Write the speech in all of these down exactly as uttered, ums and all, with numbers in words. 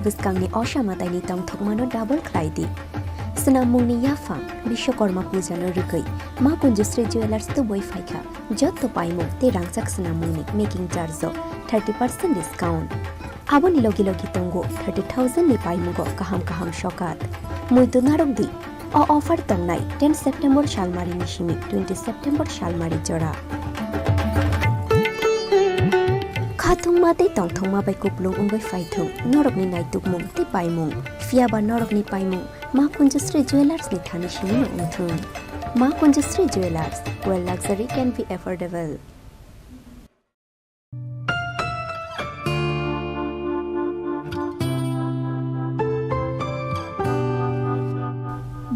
Bwskangni osa mataini tongthokmano double khlai di. Swnammungni yaphang Bishwakarma pujano rwgwi Ma Kunjusri Jewellers tubui phaikha. Jotto paimung tei rangchak swnammungni making charge-o thirty percent discount. Aboni logi logi tongo thirty thousand ni paimungo kaham kaham sokat. Muitu narwk di, o offer tongnai ten September salmarini simi twenty September salmari jora. Khathungma tei tongthokma bai kupulung wngwi phaithung norokni naitukmung tei paimung, phiyaba norokni paimung Ma Kunjusri Jewellers ni thani simi wngthung. Ma Kunjusri Jewellers, where luxury can be affordable.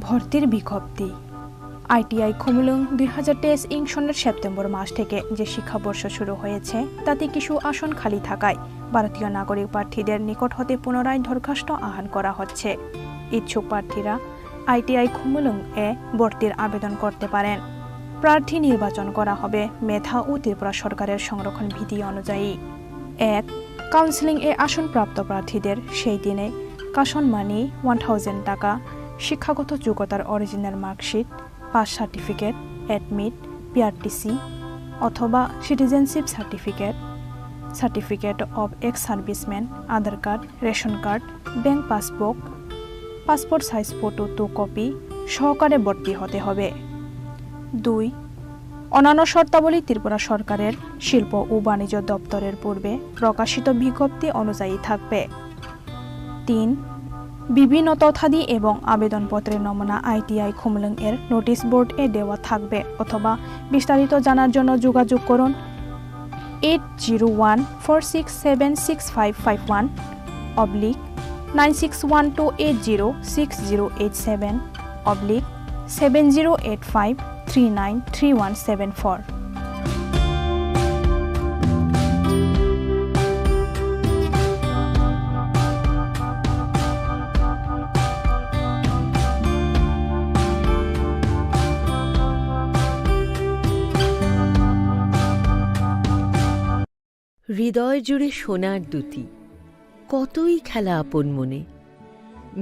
ভর্তির বিজ্ঞপ্তি। আইটিআই খুমুলুং দুই হাজার তেইশ ইং সনের সেপ্টেম্বর মাস থেকে যে শিক্ষাবর্ষ শুরু হয়েছে, তাতে কিছু আসন খালি থাকায় ভারতীয় নাগরিক প্রার্থীদের নিকট হতে পুনরায় দরখাস্ত আহ্বান করা হচ্ছে। ইচ্ছুক প্রার্থীরা আইটিআই খুমুলুং এ ভর্তির আবেদন করতে পারেন। প্রার্থী নির্বাচন করা হবে মেধা ও ত্রিপুরা সরকারের সংরক্ষণ বিধি অনুযায়ী। এক, কাউন্সেলিং এ আসনপ্রাপ্ত প্রার্থীদের সেই দিনে কাশন মানি ওয়ান থাউজেন্ড টাকা, শিক্ষাগত যোগ্যতার original marksheet, pass certificate, admit, PRTC অথবা citizenship certificate, certificate of ex serviceman, Aadhaar card, ration card, bank passbook, passport size photo two copy সহকারে ভর্তি হতে হবে। দুই, অন্যান্য শর্তাবলী ত্রিপুরা সরকারের শিল্প ও বাণিজ্য দপ্তরের পূর্বে প্রকাশিত বিজ্ঞপ্তি অনুযায়ী থাকবে। তিন, বিভিন্ন তথ্যাদি এবং আবেদনপত্রের নমুনা আইটিআই খুমলুং এর নোটিশ বোর্ড এ দেওয়া থাকবে অথবা বিস্তারিত জানার জন্য যোগাযোগ করুন eight zero one four six seven six five five one oblique nine six one two eight zero six zero eight seven oblique seven zero eight five three nine three one seven four. হৃদয় জুড়ে সোনার দ্যুতি, কতই খেলা আপন মনে।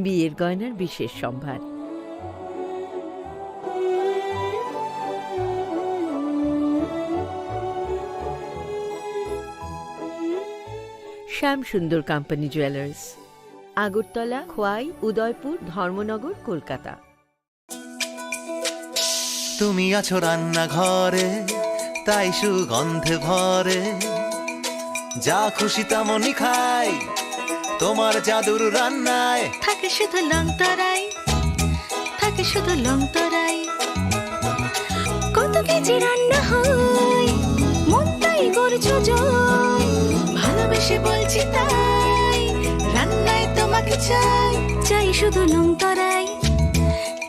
বিয়ের গয়নার বিশেষ সম্ভার। শ্যাম সুন্দর কোম্পানি জুয়েলার্স, আগরতলা, খোয়াই, উদয়পুর, ধর্মনগর, কলকাতা। তুমি আছো রান্নাঘরে, তাই সুগন্ধে ভরে। যা খুশি তেমনই খাই, তোমার জাদুর রান্নায়। থাকে শুধু লং তরাই, থাকে শুধু লং তরাই। কত কেজি রান্না হয়, মনটাই করছো জয়। ভালোবেসে বলছি তাই, রান্নায় তোমাকে চাই। চাই শুধু লং তরাই,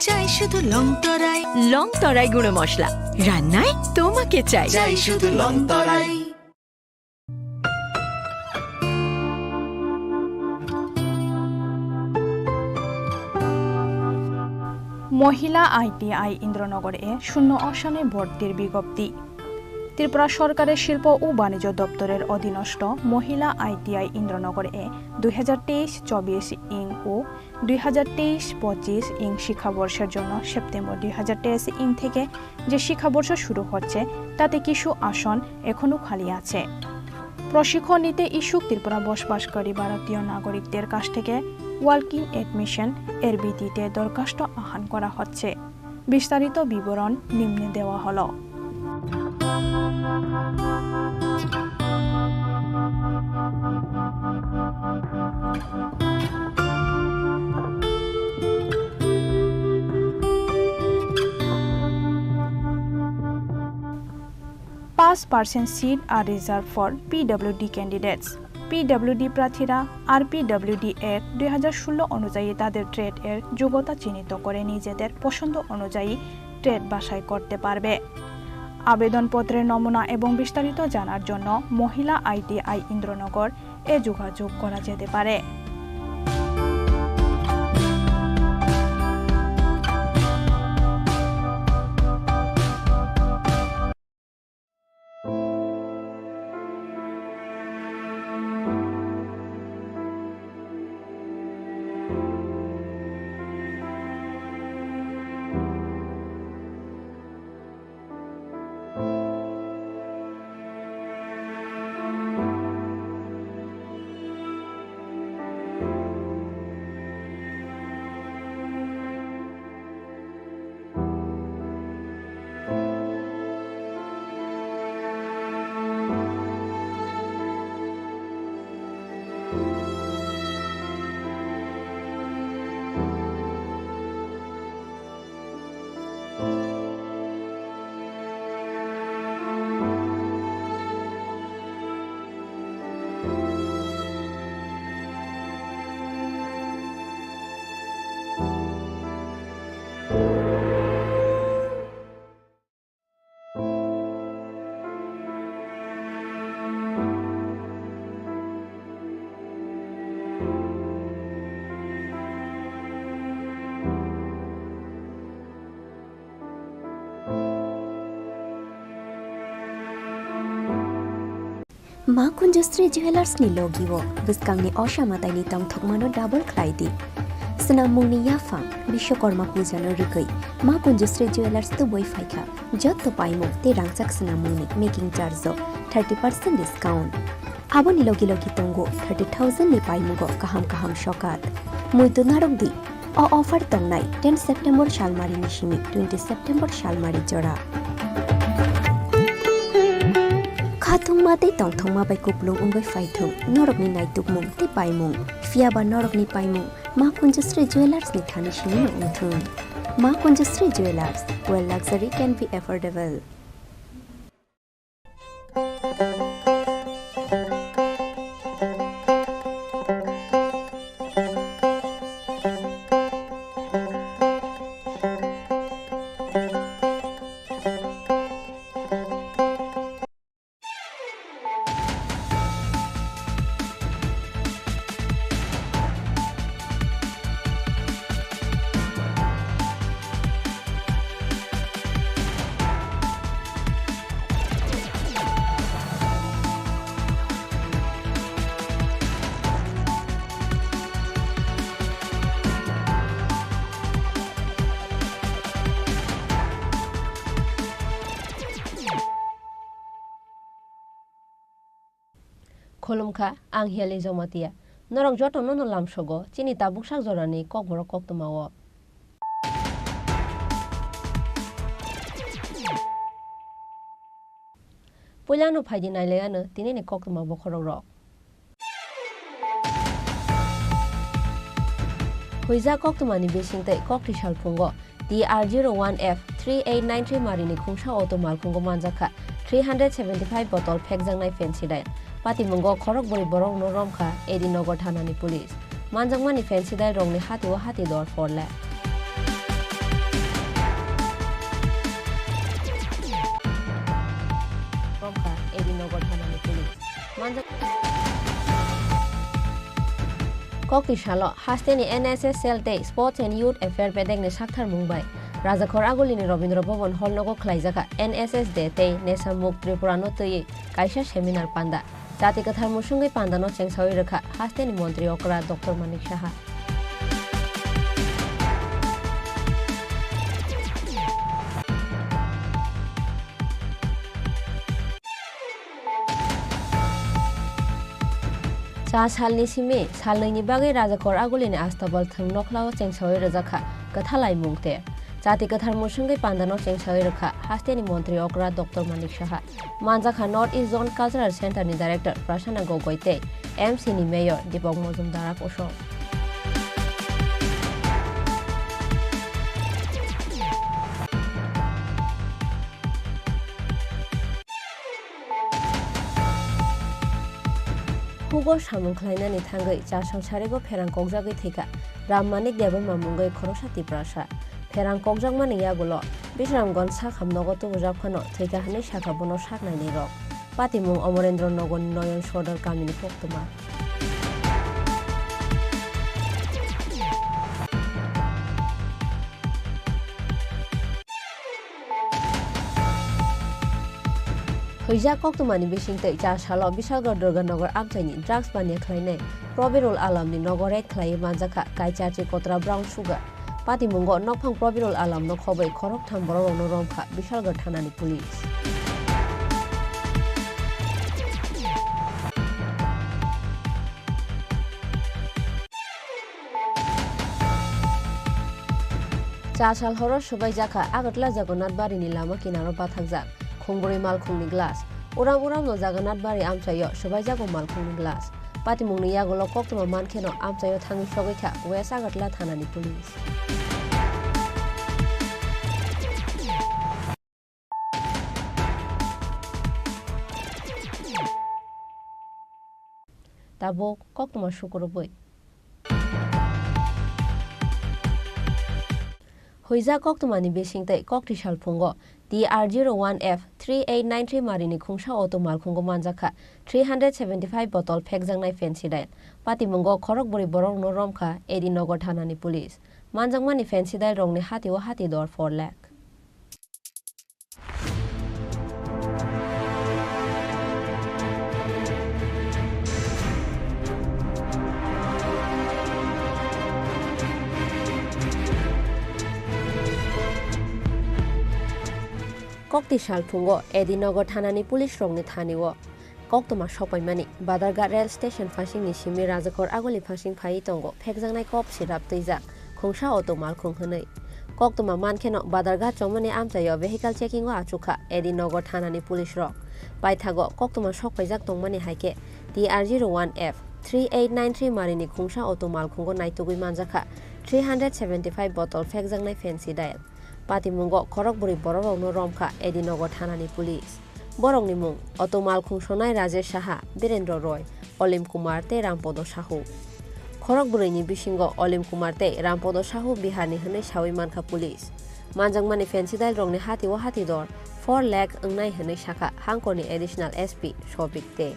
চাই শুধু লং তরাই। লং তরাই গুঁড়ো মশলা, রান্নায় তোমাকে চাই। চাই শুধু লং তরাই। মহিলা আইটিআই ইন্দ্রনগর এ শূন্য আসনে ভর্তির বিজ্ঞপ্তি। ত্রিপুরা সরকারের শিল্প ও বাণিজ্য দপ্তরের অধীনস্থ মহিলা আইটিআই ইন্দ্রনগর এ দুই হাজার তেইশ চব্বিশ ইং ও দুই হাজার তেইশ পঁচিশ ইং শিক্ষাবর্ষের জন্য সেপ্টেম্বর দুই হাজার তেইশ ইং থেকে যে শিক্ষাবর্ষ শুরু হচ্ছে, তাতে কিছু আসন এখনও খালি আছে। প্রশিক্ষণ নিতে ইচ্ছুক ত্রিপুরা বসবাসকারী ভারতীয় নাগরিকদের কাছ থেকে ওয়াক ইন অ্যাডমিশন এর ভিত্তিতে দরখাস্ত আহ্বান করা হচ্ছে। বিস্তারিত বিবরণ নিম্নে দেওয়া হলো। Five percent seat are reserved for P W D candidates. PWD প্রার্থীরা আরপিডব্লিউডি অ্যাক্ট দুই হাজার ষোলো অনুযায়ী তাদের ট্রেড এর যোগ্যতা চিহ্নিত করে নিজেদের পছন্দ অনুযায়ী ট্রেড বাছাই করতে পারবে। আবেদনপত্রের নমুনা এবং বিস্তারিত জানার জন্য মহিলা আইটিআই ইন্দ্রনগর এ যোগাযোগ করা যেতে পারে। Ma Kunjusri Jewellers ni logi o bwskangni osa mataini tongthokmano double khlai di. Swnammungni yaphang Bishwakarma puja no rwgwi Ma Kunjusri Jewellers tubui phaikha. Jotto paimung tei rangchak swnammungni making charge o thirty percent discount. Aboni logi logi tongo thirty thousand ni paimungo kaham kaham sokat. Muitu narwk di, o offer tongnai ten September salmarini simi twenty September salmari jora. Khathungma tei tongthokma bai kupulung wngwi phaithung norokni naitukmung tei paimung. Phiyaba norokni paimung Ma Kunjusri Jewellers ni thani simi no wngthung. Ma Kunjusri Jewellers, where luxury can be affordable. Khulumkha, ang Hiali Jamatia. Norok jotono no lamsogo chini tabuk sak jorani kokborok koktwma o. Puilano phaidi nailaiano tinini koktwma bokhorok rok. Huijak koktwmani bisingtwi kokti salphungo T R zero one F three eight nine three marini khungsa auto malkhungo manjakha three hundred seventy-five botol phekjaknai Phensidyl. Patimungo khorokbwrwi borokno romkha A D Nagar thanani police. Manjakmani Phensidyl rokni hatio hati dor four lakh. Romkha A D Nagar thanani police. Manjak- Kokti salo hasteni N S S cell tei Sports and Youth Affair bedekni saktharmung bai Rajakhor Agulini Rabindra Bhavan Hall nogo khlaijakha N S S Day tei Nesa Mukt Tripura no twiwi kaisa seminar panda. Jati kwthar musungwi pandano chengsawi rwkha hasteni montri okra Doctor Manik Saha. Cha salni simi salnwini bagwi Rajakhor Agulini Astabal thwng nokhlao chengsawi rwjakha kwtha laimung te. Jati kwthar musungwi pandano chengsawi rwkha hasteni montri okra Doctor Manik Saha. Manjakha North East Zone Cultural Center ni Director Prasanna Gogoi tei M C ni Mayor Deepak Majumdar-a kosong. Hugo samung khlainani thangwi Chasal Sarigo pherang kokjagwi thwikha Ram Manik Debbarma mungwi khoroksa Tiprasa. Pherang kokjakmani yagulo Bisramganj sakham nogo tubujak phano thwikha hwnwi sakha bono sak nainwi rok. Patimung Amarendra Nagarni Noyon Sodar kamini koktwma. Huijak koktwmani bisingtwi char salo Bishalgarh Durganagar amchaini drugs baniya khlainai Probirul Alamni nogo raid khlaiwi manjakha kaisa chikotra brown sugar. Patimungo nokphang Probirul Alamno khobwi khoroktham borokrokno romkha Bishalgarh thanani police. Cha sal horo swbaijakha Agartala Jagannath Barini lama kinaro bathakjak khungbrwi malkhungni glass. Uram uramno Jagannath Bari amchaio swbaijago malkhungni glass. Patimungni yagulo koktwma mankheno amchaio thangwi sogwikha West Agartala thanani police. Tabuk koktwma sukurubwi. Huijak koktwmani bisingtwi kokti salphungo T R zero one F three eight nine three marini khungsa auto malkhungo manjakha three hundred seventy-five botol phekjaknai Phensidyl. Patimungo khorokbwrwi borokno romkha A D Nagar thanani police. Manjakmani Phensidyl rokni hatio hati dor four lakh. Kokti salphungo Edinagar thanani police rokni thani-o koktwma sokpaimani Badarghat rail station phasingni simi Rajakhor Aguli phasing phaiwi tongo phekjaknai kop sirap twijak khungsa auto malkhung hwnwi. Koktwma mankheno Badarghat chongmani amchaio vehicle checking-o achukha Edinagar thanani police rok. Paithago koktwma sokpaijak tongmani hai khe T R zero one F three eight nine three marini khungsa auto malkhungo naitugwi manjakha three hundred seventy five bottle phekjaknai Fancy Dial. Patimungo khorokbrwi bororokno romkha Edinagar thanani police. Borokni mung auto malkhung sonai Rajesh Saha, Birendra Roy, Olim Kumar tei Rampodo Sahu. Khorokbrwini bisingo Olim Kumar tei Rampodo Sahu Biharni hwnwi sawi mankha police. Manjakmani Fancy Dial rokni hati-o hati dor four lakh wngnai hwnwi sakha Hangkorni Additional S P Sobik tei.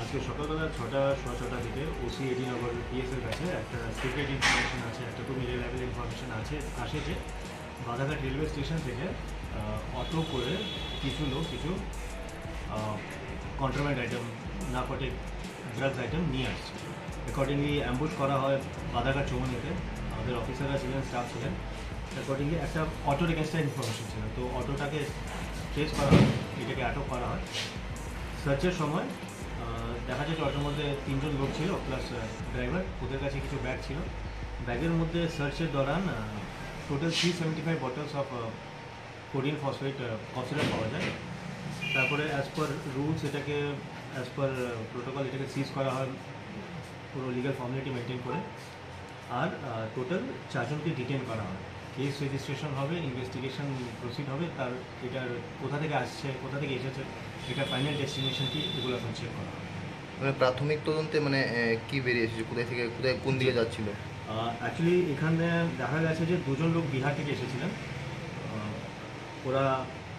আজকে সকালবেলা ছটা, সোয়া ছটার দিকে ওসি এডিনগর পিএসের কাছে একটা secret information আছে, একটা খুবই রিলায়েবল ইনফরমেশন আছে, আসে যে বাধাঘাট রেলওয়ে স্টেশন থেকে, আহ, অটো করে কিছু লোক কিছু, ah, contraband item, narcotic drugs item নিয়ে আসছে। অ্যাকর্ডিংলি অ্যাম্বুশ করা হয় বাধাঘাট চৌমুহনীতে, আমাদের অফিসাররা ছিলেন, স্টাফ ছিলেন। অ্যাকর্ডিংলি একটা অটোর এগেনস্টে ইনফরমেশন ছিল, তো অটোটাকে ট্রেস করা হয়, এটাকে আটক করা হয়। সার্চের সময়, আহ, দেখা যায় যে অটোর মধ্যে তিনজন লোক ছিল, প্লাস, আহ, ড্রাইভার, ওদের কাছে কিছু ব্যাগ ছিল। ব্যাগের মধ্যে সার্চের দৌরান, ah, total three seventy five bottles of, ah, codeine phosphate, ah, cough syrup পাওয়া যায়। তারপরে অ্যাজ পার রুলস এটাকে, অ্যাজ পার প্রোটোকল এটাকে সিজ করা হয়, পুরো লিগ্যাল ফর্মালিটি মেনটেন করে। আর, আহ, টোটাল চারজনকে ডিটেইন করা হয়। কেস রেজিস্ট্রেশন হবে, ইনভেস্টিগেশন প্রসিড হবে, তার এটার কোথা থেকে আসছে, কোথা থেকে এসেছে, এটা ফাইনাল ডেস্টিনেশন কি, এগুলো এখন চেক করা হবে। মানে প্রাথমিক তদন্তে মানে, এ, কি বেরিয়ে এসেছে, কোথায় থেকে, কোথায়, কোন দিকে যাচ্ছিল? আহ, অ্যাকচুয়ালি এখানে দেখা গেছে যে দুজন লোক বিহার থেকে এসেছিলেন। আহ, ওরা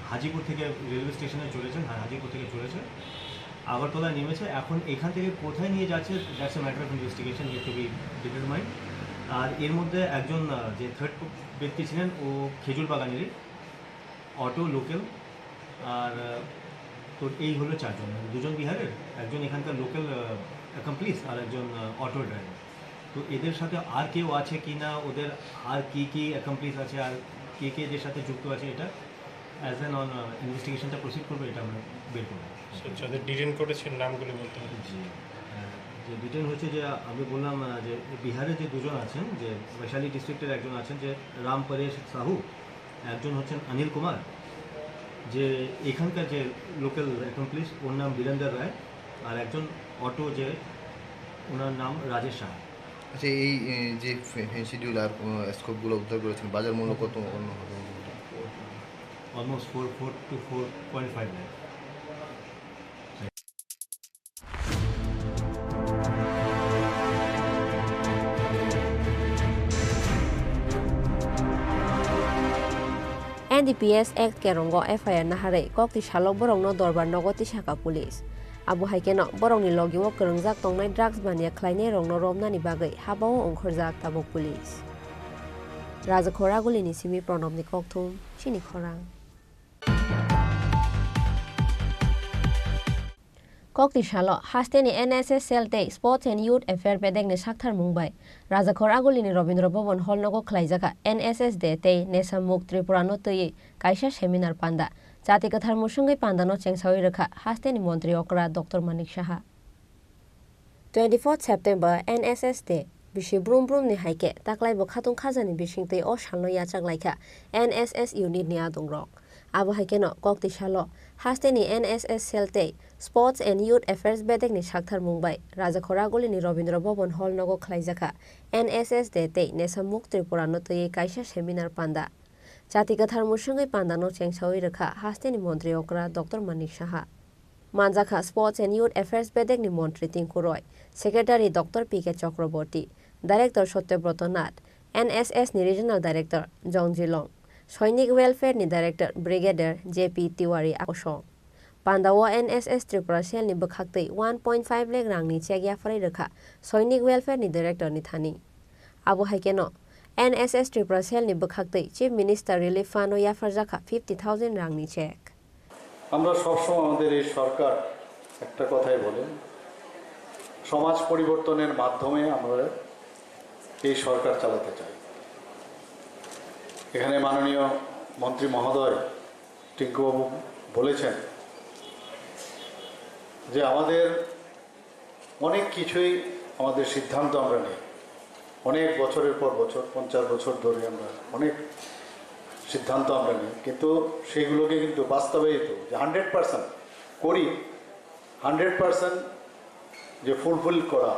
হাজিপুর থেকে রেলওয়ে স্টেশনে চলেছেন, হ্যাঁ, হাজিপুর থেকে চলেছেন। আগরতলায় নেমেছে। এখন এখান থেকে কোথায় নিয়ে যাচ্ছে, that's a matter of investigation, yet to be determined। আর এর মধ্যে একজন, আহ, যে থার্ড ব্যক্তি ছিলেন, ও খেজুর বাগানেরই, অটো লোকাল। আর, আহ, তো এই হলো চারজন, মানে দুজন বিহারের, একজন এখানকার লোকাল, আহ, অ্যাকমপ্লিস আর একজন, আহ, অটো ড্রাইভার। তো এদের সাথে আর কেউ আছে কি না, ওদের আর কি কি অ্যাকমপ্লিস আছে, আর কে কে এদের সাথে যুক্ত আছে, এটা অ্যাজ অ্যান অন ইনভেস্টিগেশনটা প্রসিড করবে, এটা আমরা বের করবো। আচ্ছা, যাদের ডিটেইন করেছেন নামগুলি বলতে হবে। জি, আহ, যে ডিটেইন হচ্ছে যে আমি বললাম, আহ, যে বিহারে যে দুজন আছেন, যে বৈশালী ডিস্ট্রিক্টের একজন আছেন যে রাম পরেশ সাহু, একজন হচ্ছেন অনিল কুমার, যে এখানকার যে লোকাল অ্যাকমপ্লিস, ওর নাম বীরেন্দ্র রায়, আর একজন অটো যে, ওনার নাম রাজেশ সাহা। আচ্ছা, এই, এ, যে ফে-, ফেন্সি ডিউল আর, আহ, স্কোপগুলো উদ্ধার করেছেন, বাজার মূল্য কত অন্য হবে? Almost four, four to four point five lakh. N D P S Act kerongo F I R naharwi kokti salo borokno dorbar nogo tisaka police. Abo hai kheno borokni logio kwrwngjak tongnai drugs baniya khlainairokno romnani bagwi habao ongkhorjak tabuk police. Rajakhor Agulini simi Pranobni kokthum, chini khorang. Kokti salo hasteni N S S cell tei Sports and Youth Affairs bedekni saktharmung bai Rajakhor Agulini Rabindra Bhavan Hall nogo khlaijakha N S S Day tei Nesa Mukt Tripura no twiwi kaisa seminar panda. Chati kwthar musungwi panda no chengsawi rwkha hasteni montri okra Doctor Manik Saha. Twenty fourth September N S S Day. Bisi brum brum ni hai khe taklai bo khatung khajani bisingtwi o salno yachak lai kha N S S unit ni adong rok. Abo hai kheno kokti salo hasteni N S S cell tei Sports and Youth Affairs bedek ni saktharmung bai Rajakhor Agulini Rabindra Bhavan Hall nogo khlaijakha N S S Day tei Nesa Mukt Tripura no twiwi kaisa seminar panda. Chati kwthar musungwi panda no chengsawi rwkha hasteni montri okra Doctor Manik Saha. Manjakha Sports and Youth Affairs bedekni montri Tinku Roy, Secretary Doctor P K Chakraborty, Director Satyabroto Nath, N S S ni Regional Director Jong Jilong, Sainik Welfare ni Director Brigadier J P Tiwari akosong. Pandao N S S Tripura Cell ni bwkhaktwi one point five lakh rangni cheque yapharwi rwkha Sainik Welfare ni Director ni thani. Abo hai kheno N S S Tripura Cell ni bwkhaktwi Chief Minister Relief Fund o yapharjakha fifty thousand rangni cheque. আমরা সবসময় আমাদের এই সরকার একটা কথাই বলে, সমাজ পরিবর্তনের মাধ্যমে আমরা এই সরকার চালাতে চাই। এখানে মাননীয় মন্ত্রী মহোদয় টিঙ্কুবাবু বলেছেন যে আমাদের অনেক কিছুই, আমাদের সিদ্ধান্ত আমরা নিই, অনেক বছরের পর বছর, পঞ্চাশ বছর ধরে আমরা অনেক সিদ্ধান্ত আমরা নিই, কিন্তু সেইগুলোকে কিন্তু বাস্তবায়িত যে হান্ড্রেড পার্সেন্ট করি, হান্ড্রেড পার্সেন্ট যে ফুলফিল করা,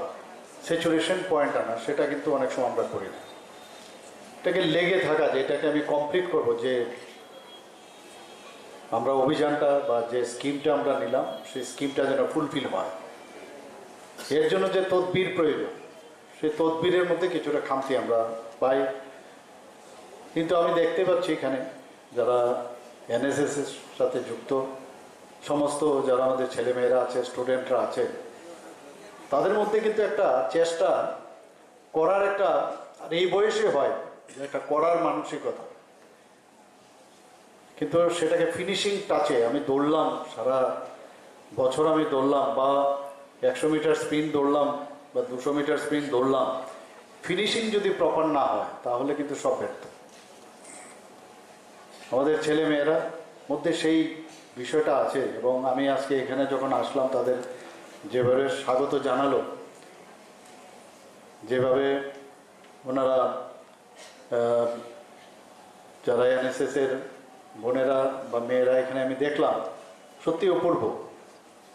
স্যাচুরেশন পয়েন্ট আনা, সেটা কিন্তু অনেক সময় আমরা করি না। এটাকে লেগে থাকা, যে এটাকে আমি কমপ্লিট করব, যে আমরা অভিযানটা বা যে স্কিমটা আমরা নিলাম, সেই স্কিমটা যেন ফুলফিল হয়, এর জন্য যে তদবির প্রয়োজন, সেই তদবিরের মধ্যে কিছুটা খামতি আমরা পাই। কিন্তু আমি দেখতে পাচ্ছি এখানে যারা এনএসএস এর সাথে যুক্ত, সমস্ত যারা আমাদের ছেলেমেয়েরা আছে, স্টুডেন্টরা আছে, তাদের মধ্যে কিন্তু একটা চেষ্টা করার একটা, আর এই বয়সে হয় যে একটা করার মানসিকতা, কিন্তু সেটাকে ফিনিশিং টাচে আমি দৌড়লাম, সারা বছর আমি দৌড়লাম, বা একশো মিটার স্প্রিন্ট দৌড়লাম, বা দুশো মিটার স্প্রিন্ট দৌড়লাম, ফিনিশিং যদি প্রপার না হয়, তাহলে কিন্তু সব ব্যর্থ। আমাদের ছেলে মেয়েরা মধ্যে সেই বিষয়টা আছে, এবং আমি আজকে এখানে যখন আসলাম, তাদের যেভাবে স্বাগত জানালো, যেভাবে ওনারা, আহ, যারা এনএসএস এর বোনেরা বা মেয়েরা এখানে আমি দেখলাম, সত্যি অপূর্ব।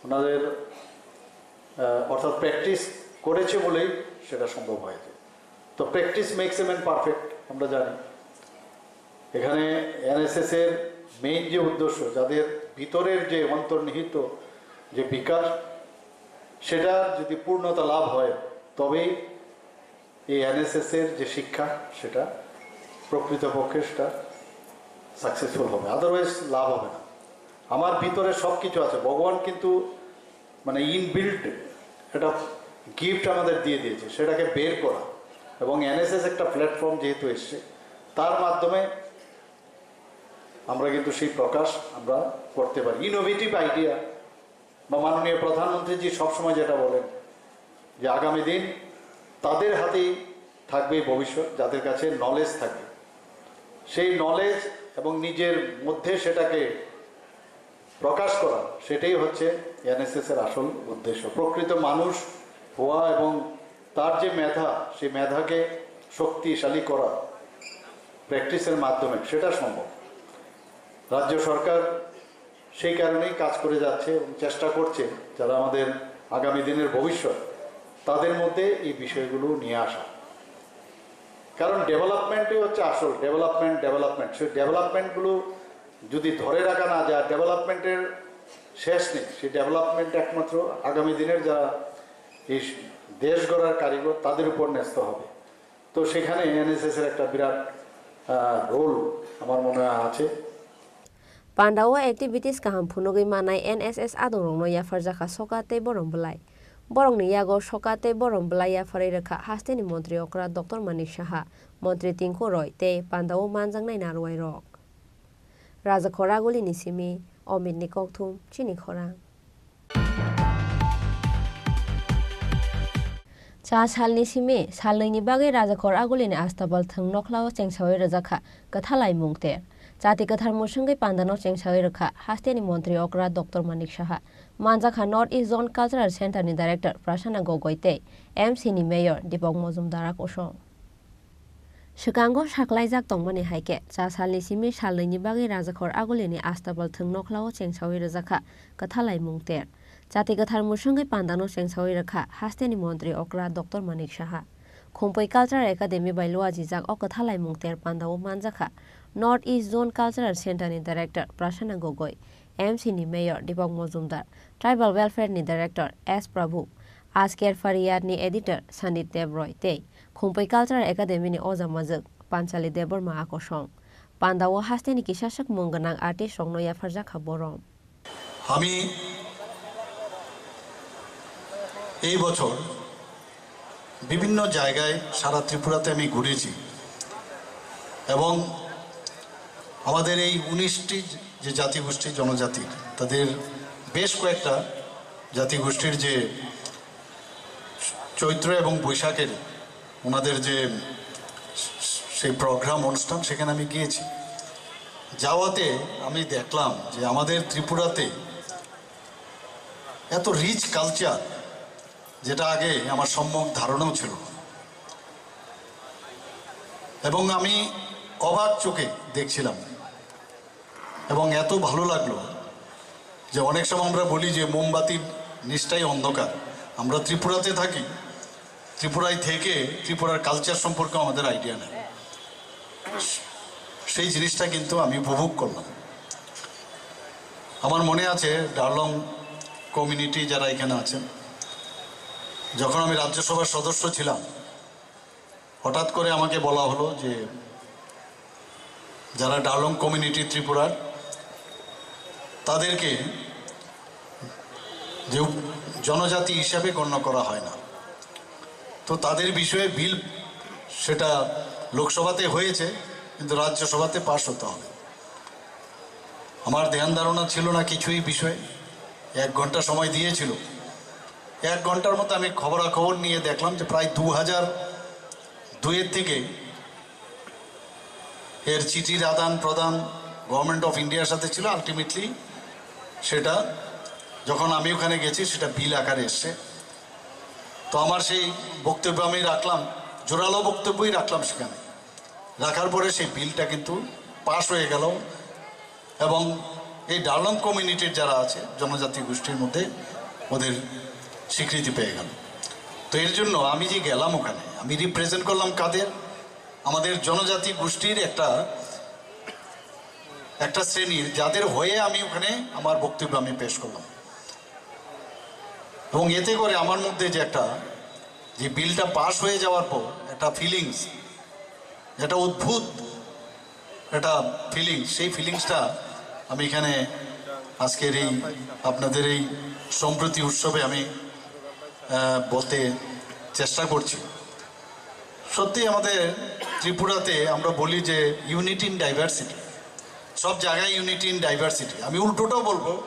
ওনাদের, আহ, অর্থাৎ প্র্যাকটিস করেছে বলেই সেটা সম্ভব হয়েছে। তো practice makes a man perfect, আমরা জানি। এখানে এনএসএস এর মেইন যে উদ্দেশ্য, যাদের ভিতরের যে অন্তর্নিহিত যে বিকাশ, সেটা যদি পূর্ণতা লাভ হয়, তবেই এই এনএসএস এর যে শিক্ষা, সেটা প্রকৃতপক্ষে সেটা সাকসেসফুল হবে, আদারওয়াইজ লাভ হবে না। আমার ভিতরে সব কিছু আছে, ভগবান কিন্তু মানে ইনবিল্ট একটা গিফট আমাদের দিয়ে দিয়েছে, সেটাকে বের করা। এবং এনএসএস একটা প্ল্যাটফর্ম যেহেতু এসছে, তার মাধ্যমে আমরা কিন্তু সেই প্রকাশ আমরা করতে পারি। ইনোভেটিভ আইডিয়া বা মাননীয় প্রধানমন্ত্রীজি সবসময় যেটা বলেন যে আগামী দিন তাদের হাতেই থাকবে ভবিষ্যৎ, যাদের কাছে নলেজ থাকবে। সেই নলেজ এবং নিজের মধ্যে সেটাকে প্রকাশ করা, সেটাই হচ্ছে এনএসএস এর আসল উদ্দেশ্য। প্রকৃত মানুষ হওয়া এবং তার যে মেধা, সেই মেধাকে শক্তিশালী করা প্র্যাকটিসের মাধ্যমে, সেটা সম্ভব। রাজ্য সরকার সেই কারণেই কাজ করে যাচ্ছে এবং চেষ্টা করছে যারা আমাদের আগামী দিনের ভবিষ্যৎ, তাদের মধ্যে এই বিষয়গুলো নিয়ে আসা। কারণ ডেভেলপমেন্টই হচ্ছে আসল, ডেভেলপমেন্ট, ডেভেলপমেন্ট। সেই ডেভেলপমেন্টগুলো যদি ধরে রাখা না যায়, ডেভেলপমেন্টের শেষ নেই। সেই ডেভেলপমেন্ট একমাত্র আগামী দিনের যারা এই দেশ গড়ার কারিগর, তাদের উপর ন্যস্ত হবে। তো সেখানে এনএসএস এর একটা বিরাট, আহ, রোল আমার মনে হয় আছে। Pandao activities kaham phunugwi manai N S S adongrokno yapharjakha sokat tei borom bwlai. Borokni yago sokat tei borom bwlai yapharwi rwkha hasteni montri okra Doctor Manik Saha, montri Tinku Roy tei pandao manjaknai narwai rok. Rajakhor Agulini simi Omitni kokthum chini khorang. Cha salni simi salnwini bagwi Rajakhor Agulini Astabal thwng nokhlao chengsawi rwjakha kwthalai mungter. Chati kwthar mwswngwi pandano chengsawi rwkha hasteni montri okra Doctor Manik Saha. Manjakha North East Zone Cultural Center ni Director Prasanna Gogoi tei M C ni Mayor Deepak Mojumdar a kosong. Swkango saklaijak tongmani hai khe, cha salni simi salnwini bagwi Rajakhor Agulini Astabal thwng nokhlao chengsawi rwjakha kwthalai mungter. Chati kwthar mwswngwi pandano chengsawi rwkha hasteni montri okra Doctor Manik Saha. Khumpui Cultural Academy bai luajijak o kwthalai mungter pandao manjakha North East Zone Cultural Center ni Director Prasanna Gogoi, M C ni Mayor Deepak Mojumdar, Tribal Welfare ni Director S Prabhu, Asker Fariyar ni Editor Sandip Debroy tei Khumpui Cultural Academy ni oja majwk Panchali Debbarma a kosong. Pandao hasteni kisaswk mung gwnang artist rokno yapharjakha borom. আমি এই বছর বিভিন্ন জায়গায় সারা ত্রিপুরাতে আমি ঘুরেছি এবং আমাদের এই উনিশটি যে জাতিগোষ্ঠী, জনজাতি, তাদের বেশ কয়েকটা জাতিগোষ্ঠীর যে চৈত্র এবং বৈশাখের ওনাদের যে সেই প্রোগ্রাম অনুষ্ঠান, সেখানে আমি গিয়েছি। যাওয়াতে আমি দেখলাম যে আমাদের ত্রিপুরাতে এত রিচ কালচার, যেটা আগে আমার সম্যক ধারণাও ছিল না। এবং আমি অবাক চোখে দেখছিলাম এবং এত ভালো লাগলো যে অনেক সময় আমরা বলি যে মোমবাতির নিচটাই অন্ধকার। আমরা ত্রিপুরাতে থাকি, ত্রিপুরায় থেকে ত্রিপুরার কালচার সম্পর্কে আমাদের আইডিয়া নেই। সেই জিনিসটা কিন্তু আমি উপভোগ করলাম। আমার মনে আছে ডার্লং কমিউনিটি যারা এখানে আছেন, যখন আমি রাজ্যসভার সদস্য ছিলাম, হঠাৎ করে আমাকে বলা হলো যে যারা ডার্লং কমিউনিটি ত্রিপুরার, তাদেরকে যে উপ-, জনজাতি হিসাবে গণ্য করা হয় না। তো তাদের বিষয়ে বিল, সেটা লোকসভাতে হয়েছে, কিন্তু রাজ্যসভাতে পাশ হতে হবে। আমার ধ্যান ধারণা ছিল না কিছুই বিষয়ে। এক ঘন্টা সময় দিয়েছিল। এক ঘন্টার মধ্যে আমি খবরাখবর নিয়ে দেখলাম যে প্রায় দু হাজার দুইয়ের থেকে এর চিঠির আদান প্রদান গভর্নমেন্ট অফ ইন্ডিয়ার সাথে ছিল। আলটিমেটলি সেটা যখন আমি ওখানে গেছি, সেটা বিল আকারে এসছে। তো আমার সেই বক্তব্য আমি রাখলাম, জোরালো বক্তব্যই রাখলাম সেখানে। রাখার পরে সেই বিলটা কিন্তু পাশ হয়ে গেল এবং এই ডার্লং কমিউনিটির যারা আছে জনজাতি গোষ্ঠীর মধ্যে ওদের স্বীকৃতি পেয়ে গেল। তো এর জন্য আমি যে গেলাম ওখানে, আমি রিপ্রেজেন্ট করলাম কাদের? আমাদের জনজাতি গোষ্ঠীর একটা, একটা শ্রেণীর, যাদের হয়ে আমি ওখানে আমার বক্তব্য আমি পেশ করলাম। এবং এতে করে আমার মধ্যে যে একটা, যে বিলটা পাশ হয়ে যাওয়ার পর একটা ফিলিংস, একটা অদ্ভুত একটা ফিলিংস, সেই ফিলিংসটা আমি এখানে আজকের এই আপনাদের এই সম্প্রীতি উৎসবে আমি, আহ, বলতে চেষ্টা করছি। সত্যি আমাদের ত্রিপুরাতে আমরা বলি যে ইউনিটি ইন ডাইভার্সিটি, সব জায়গায় ইউনিটি ইন ডাইভার্সিটি। আমি উল্টোটাও বলবো,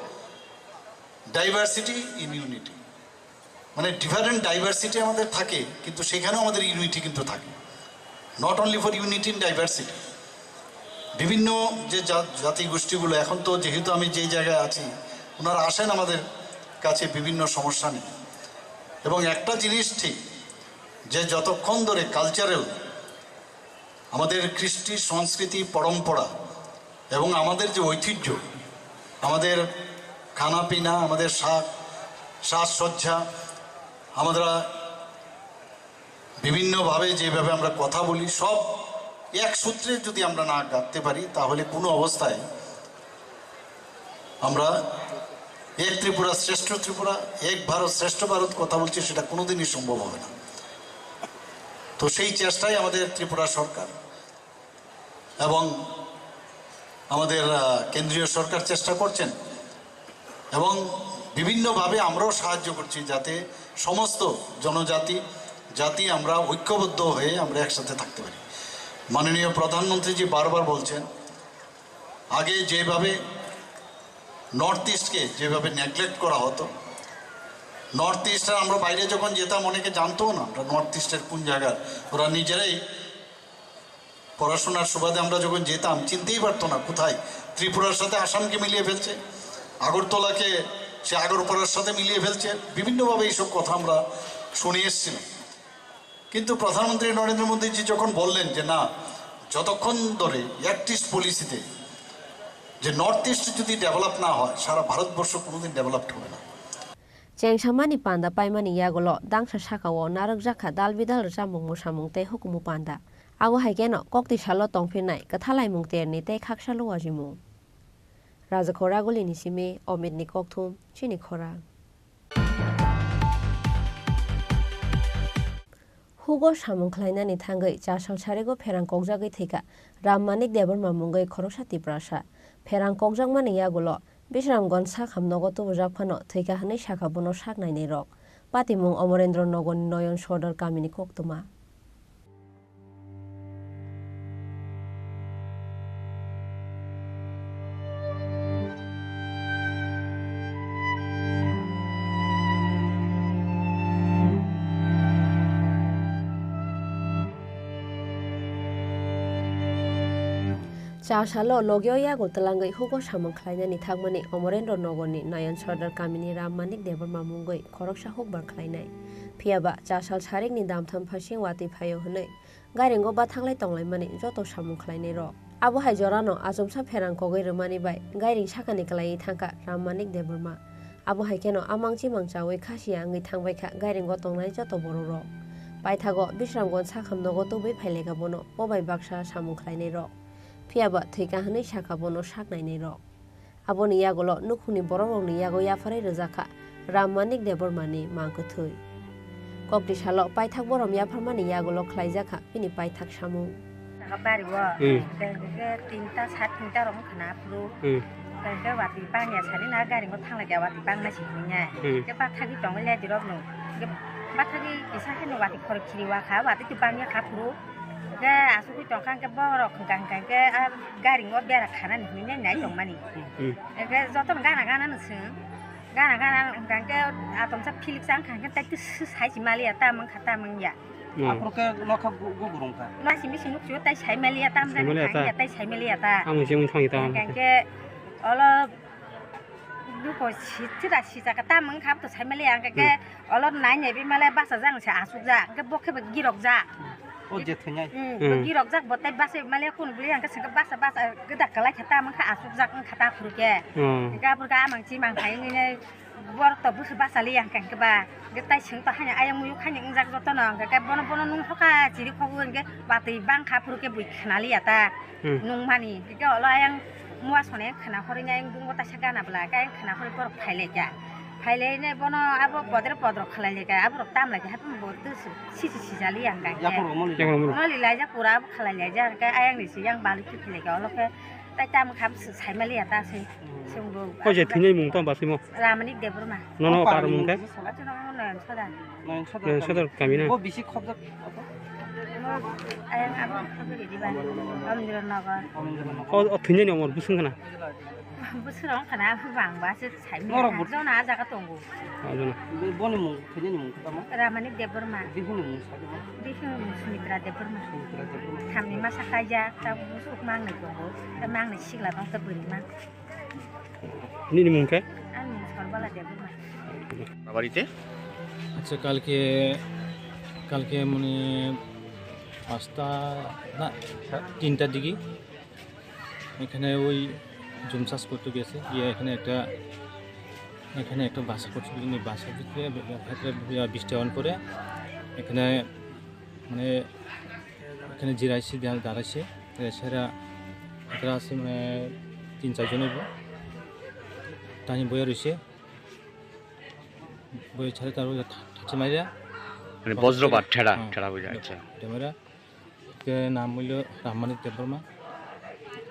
ডাইভার্সিটি ইন ইউনিটি। মানে, ডিফারেন্ট ডাইভার্সিটি আমাদের থাকে, কিন্তু সেখানেও আমাদের ইউনিটি কিন্তু থাকে। Not only for unity in diversity. বিভিন্ন যে জা-, জাতিগোষ্ঠীগুলো, এখন তো যেহেতু আমি যেই জায়গায় আছি, ওনারা আসেন আমাদের কাছে বিভিন্ন সমস্যা নিয়ে। এবং একটা জিনিস ঠিক, যে যতক্ষণ ধরে কালচারাল, আমাদের কৃষ্টি সংস্কৃতি পরম্পরা এবং আমাদের যে ঐতিহ্য, আমাদের খানা পিনা, আমাদের সাজ, সাজসজ্জা, আমরা বিভিন্নভাবে যেভাবে আমরা কথা বলি, সব এক সূত্রে যদি আমরা না গাঁথতে পারি, তাহলে কোনো অবস্থায় আমরা এক ত্রিপুরা শ্রেষ্ঠ ত্রিপুরা, এক ভারত শ্রেষ্ঠ ভারত কথা বলছি, সেটা কোনোদিনই সম্ভব হবে না। তো সেই চেষ্টাই আমাদের ত্রিপুরা সরকার এবং আমাদের, আহ, কেন্দ্রীয় সরকার চেষ্টা করছেন এবং বিভিন্নভাবে আমরাও সাহায্য করছি, যাতে সমস্ত জনজাতি, জাতি আমরা ঐক্যবদ্ধ হয়ে আমরা একসাথে থাকতে পারি। মাননীয় প্রধানমন্ত্রীজি বারবার বলছেন, আগে যেভাবে নর্থ ইস্টকে যেভাবে নেগলেক্ট করা হতো, নর্থ ইস্ট আর আমরা বাইরে যখন যেতাম, অনেকে জানতো না আমরা নর্থ ইস্টের কোন জায়গার। ওরা নিজেরাই পড়াশোনার সুবাদে আমরা যখন যেতাম, চিনতেই পারতো না কোথায় ত্রিপুরার সাথে আসামকে মিলিয়ে ফেলছে, আগরতলাকে সে আগরপাড়ার সাথে মিলিয়ে ফেলছে। বিভিন্নভাবে এইসব কথা আমরা শুনে এসেছিলাম। কিন্তু প্রধানমন্ত্রী নরেন্দ্র মোদীজি যখন বললেন যে না, যতক্ষণ ধরে অ্যাক্ট ইস্ট পলিসিতে যে নর্থ ইস্ট যদি ডেভেলপ না হয়, সারা ভারতবর্ষ কোনোদিন ডেভেলপড হবে না। Chengsamani panda paimani yagulo dangsa sakao narwkjakha dal bidal rwchapmung mwsamung tei hukumu panda. Abo hai kheno koktwi salo tongphinai kwthalaimung terni tei khaksa luwajimung. Raja Khoragulini simi Omitni kokthum, chini khorang. Hugo samung khlainani thangwi cha sal sarigo pherang kokjagwi thwikha Ram Manik Debbarma mungwi khoroksa Tiprasa. Pherang kokjakmani yagulo Bisramganj sakham nogo tubujak phano thwikha hwnwi sakha bono sak nainairok. Patimung Omorendra Nogorni Noyon Sordar kamini koktwma. Cha salo logio yago twlangwi hugo samung khlainani thangmani Omorendro Nogorni Nayan Sordar kamini Ram Manik Debbarma mungwi khoroksa hukbar khlainai. Phiyaba cha sal sarikni damtham phasing watwi phaio hwnwi gairingo bathanglai tonglaimani joto samung khlainairok. Abo hai jorano achomsa pherang kogwi rwmani bai gairing sakani kwlaiwi thangkha Ram Manik Debbarma. Abo hai kheno amang chimang chawi khasiya wngwi thangbaikha gairingo tongnai joto borokrok. Paithago Bisramganj sakham nogo tubui phailaikha bono, bo bai baksa samung khlainairok. Phiyaba thwikha hwnwi sakha bono sak nainairok. Aboni yagulo nukhungni borokrokni yago yapharwi rwjakha Ram Manik Debbarmani mang kwthwi. Kokti salo paithak borom yapharmani yagulo khlaijakha bini paithak samung. Jaga bari o, Hmm. Hwnkhe tinta, sat tinta rok wngkha na phuru. Hmm. Hwnkhe watwi bangya sari na gari bo thanglaikha, watwi bangma si hwnwi nai. Hmm. Hwnkhe bathagwi tongwi lai dirok no. Hwnkhe bathagwi kisa haino watwi khorok khiri wakha, watwi twi bangya kha phuru. Hwnkhe asugwi tongkha, hwnkhe borok hwnkha hwnkha hwnkhe a gari o bera khanani hwnwi nai nai tongmani. Hmm. Hwnkhe jotono gana gana no swng. Gana gana hwnkha hwnkhe atomsa philik sa wngkha hwnkhe tai twi sai si maliya, tamo wngkha tamo wngya. Hmm. Aphuru khe nokha gu-, gubur wngkha. Nasi misi nukchio tai sai maliya, tam Sai jani maliya ta. Thangya tai sai maliya ta. Ang se wng thangya ta. Hwnkha hwnkhe olo Duko sitira sijak ta mung khap to sai mali ang ke Hmm. Olo nai ne bi male basa jang se asuk ja ke bo ke girok ja. O je thunai. Hmm, Hmm. Girok jak bo tai basa mali kun buli ang ke se basa basa ke dak kalai khata mung kha asuk jak ang khata phuru ke. Hmm. Ga phuru ga mang chi mang khai ni ne bor to busu basa li ang ke ba. Ge tai sing to hanya ayang muyu khani ang jak joto no ang ke bono bono nung thoka chiri khobu ang ke batwi bang kha phuru ke bui khna li ya ta. Hmm. Nung mani, hingke olo ayang mua sone khna horwi nai, ayang bungo taisa gana bwla, khe ayang khna horwi borok phailaikha. Phailainai bono abo podre podrok khlailaikha, aborok tamlaikha, haphang bo twi sisi sijali ang kha. Yakhorok moli. Yakhorok moli. Moli laijak pura abo khlailaijak, khe ayang ni siyang balwi twiphailaikha, olo khe tai tamo kham saimaliya ta se. Hmm. Songbo. Koi je thwinai mung tong ba simo? Ramani Debbarma. Nono o par mung khe? Achu nono Noyon Sodar. Noyon Sodar kami na? Bo bisi khobjak abo? Ayang abo khobjak di ba? Omindra Nagar. Omindra Nagar. O, o thwinani omor bwswng khna? Bwswrong khna abo bang ba se sai. Norok bo jona a jaga tongo. O jona. Boni mung, thwinani mung tamo? Ramani Debbarma. Bihuni mung sa. Bihuni mung Sumitra Debbarma. Sumitra Debbarma. Thamni masa kaijak, ta bwswk mang nai tongo. Ta mang nai sigla tong ta bwrwi mang. Nini mung khe? Ani mung Sorbala Debbarma. বাড়িতে? আচ্ছা, কালকে, কালকে মানে পাঁচটা না, তিনটার দিকে এখানে ওই জুম চাষ করতে গেছে, গিয়ে এখানে একটা, এখানে একটা বাসা করছিল, কিন্তু বাসার ভিতরে, ভিতরে বৃষ্টি হওয়ার পরে এখানে মানে এখানে জিরাইছে, দা-, দাঁড়াইছে, এছাড়া এখানে আছে মানে তিন চারজন হইব, তাই বইয়া রয়েছে, বইয়া ছাড়ে তার ওই থা-, থাচে মারিয়া মানে বজ্রপাত, ঠেড়া, হ্যাঁ, ঠেড়া বুঝা, আচ্ছা। ঠেড়া মারিয়া। এর নাম হইল রামমানিক দেববর্মা,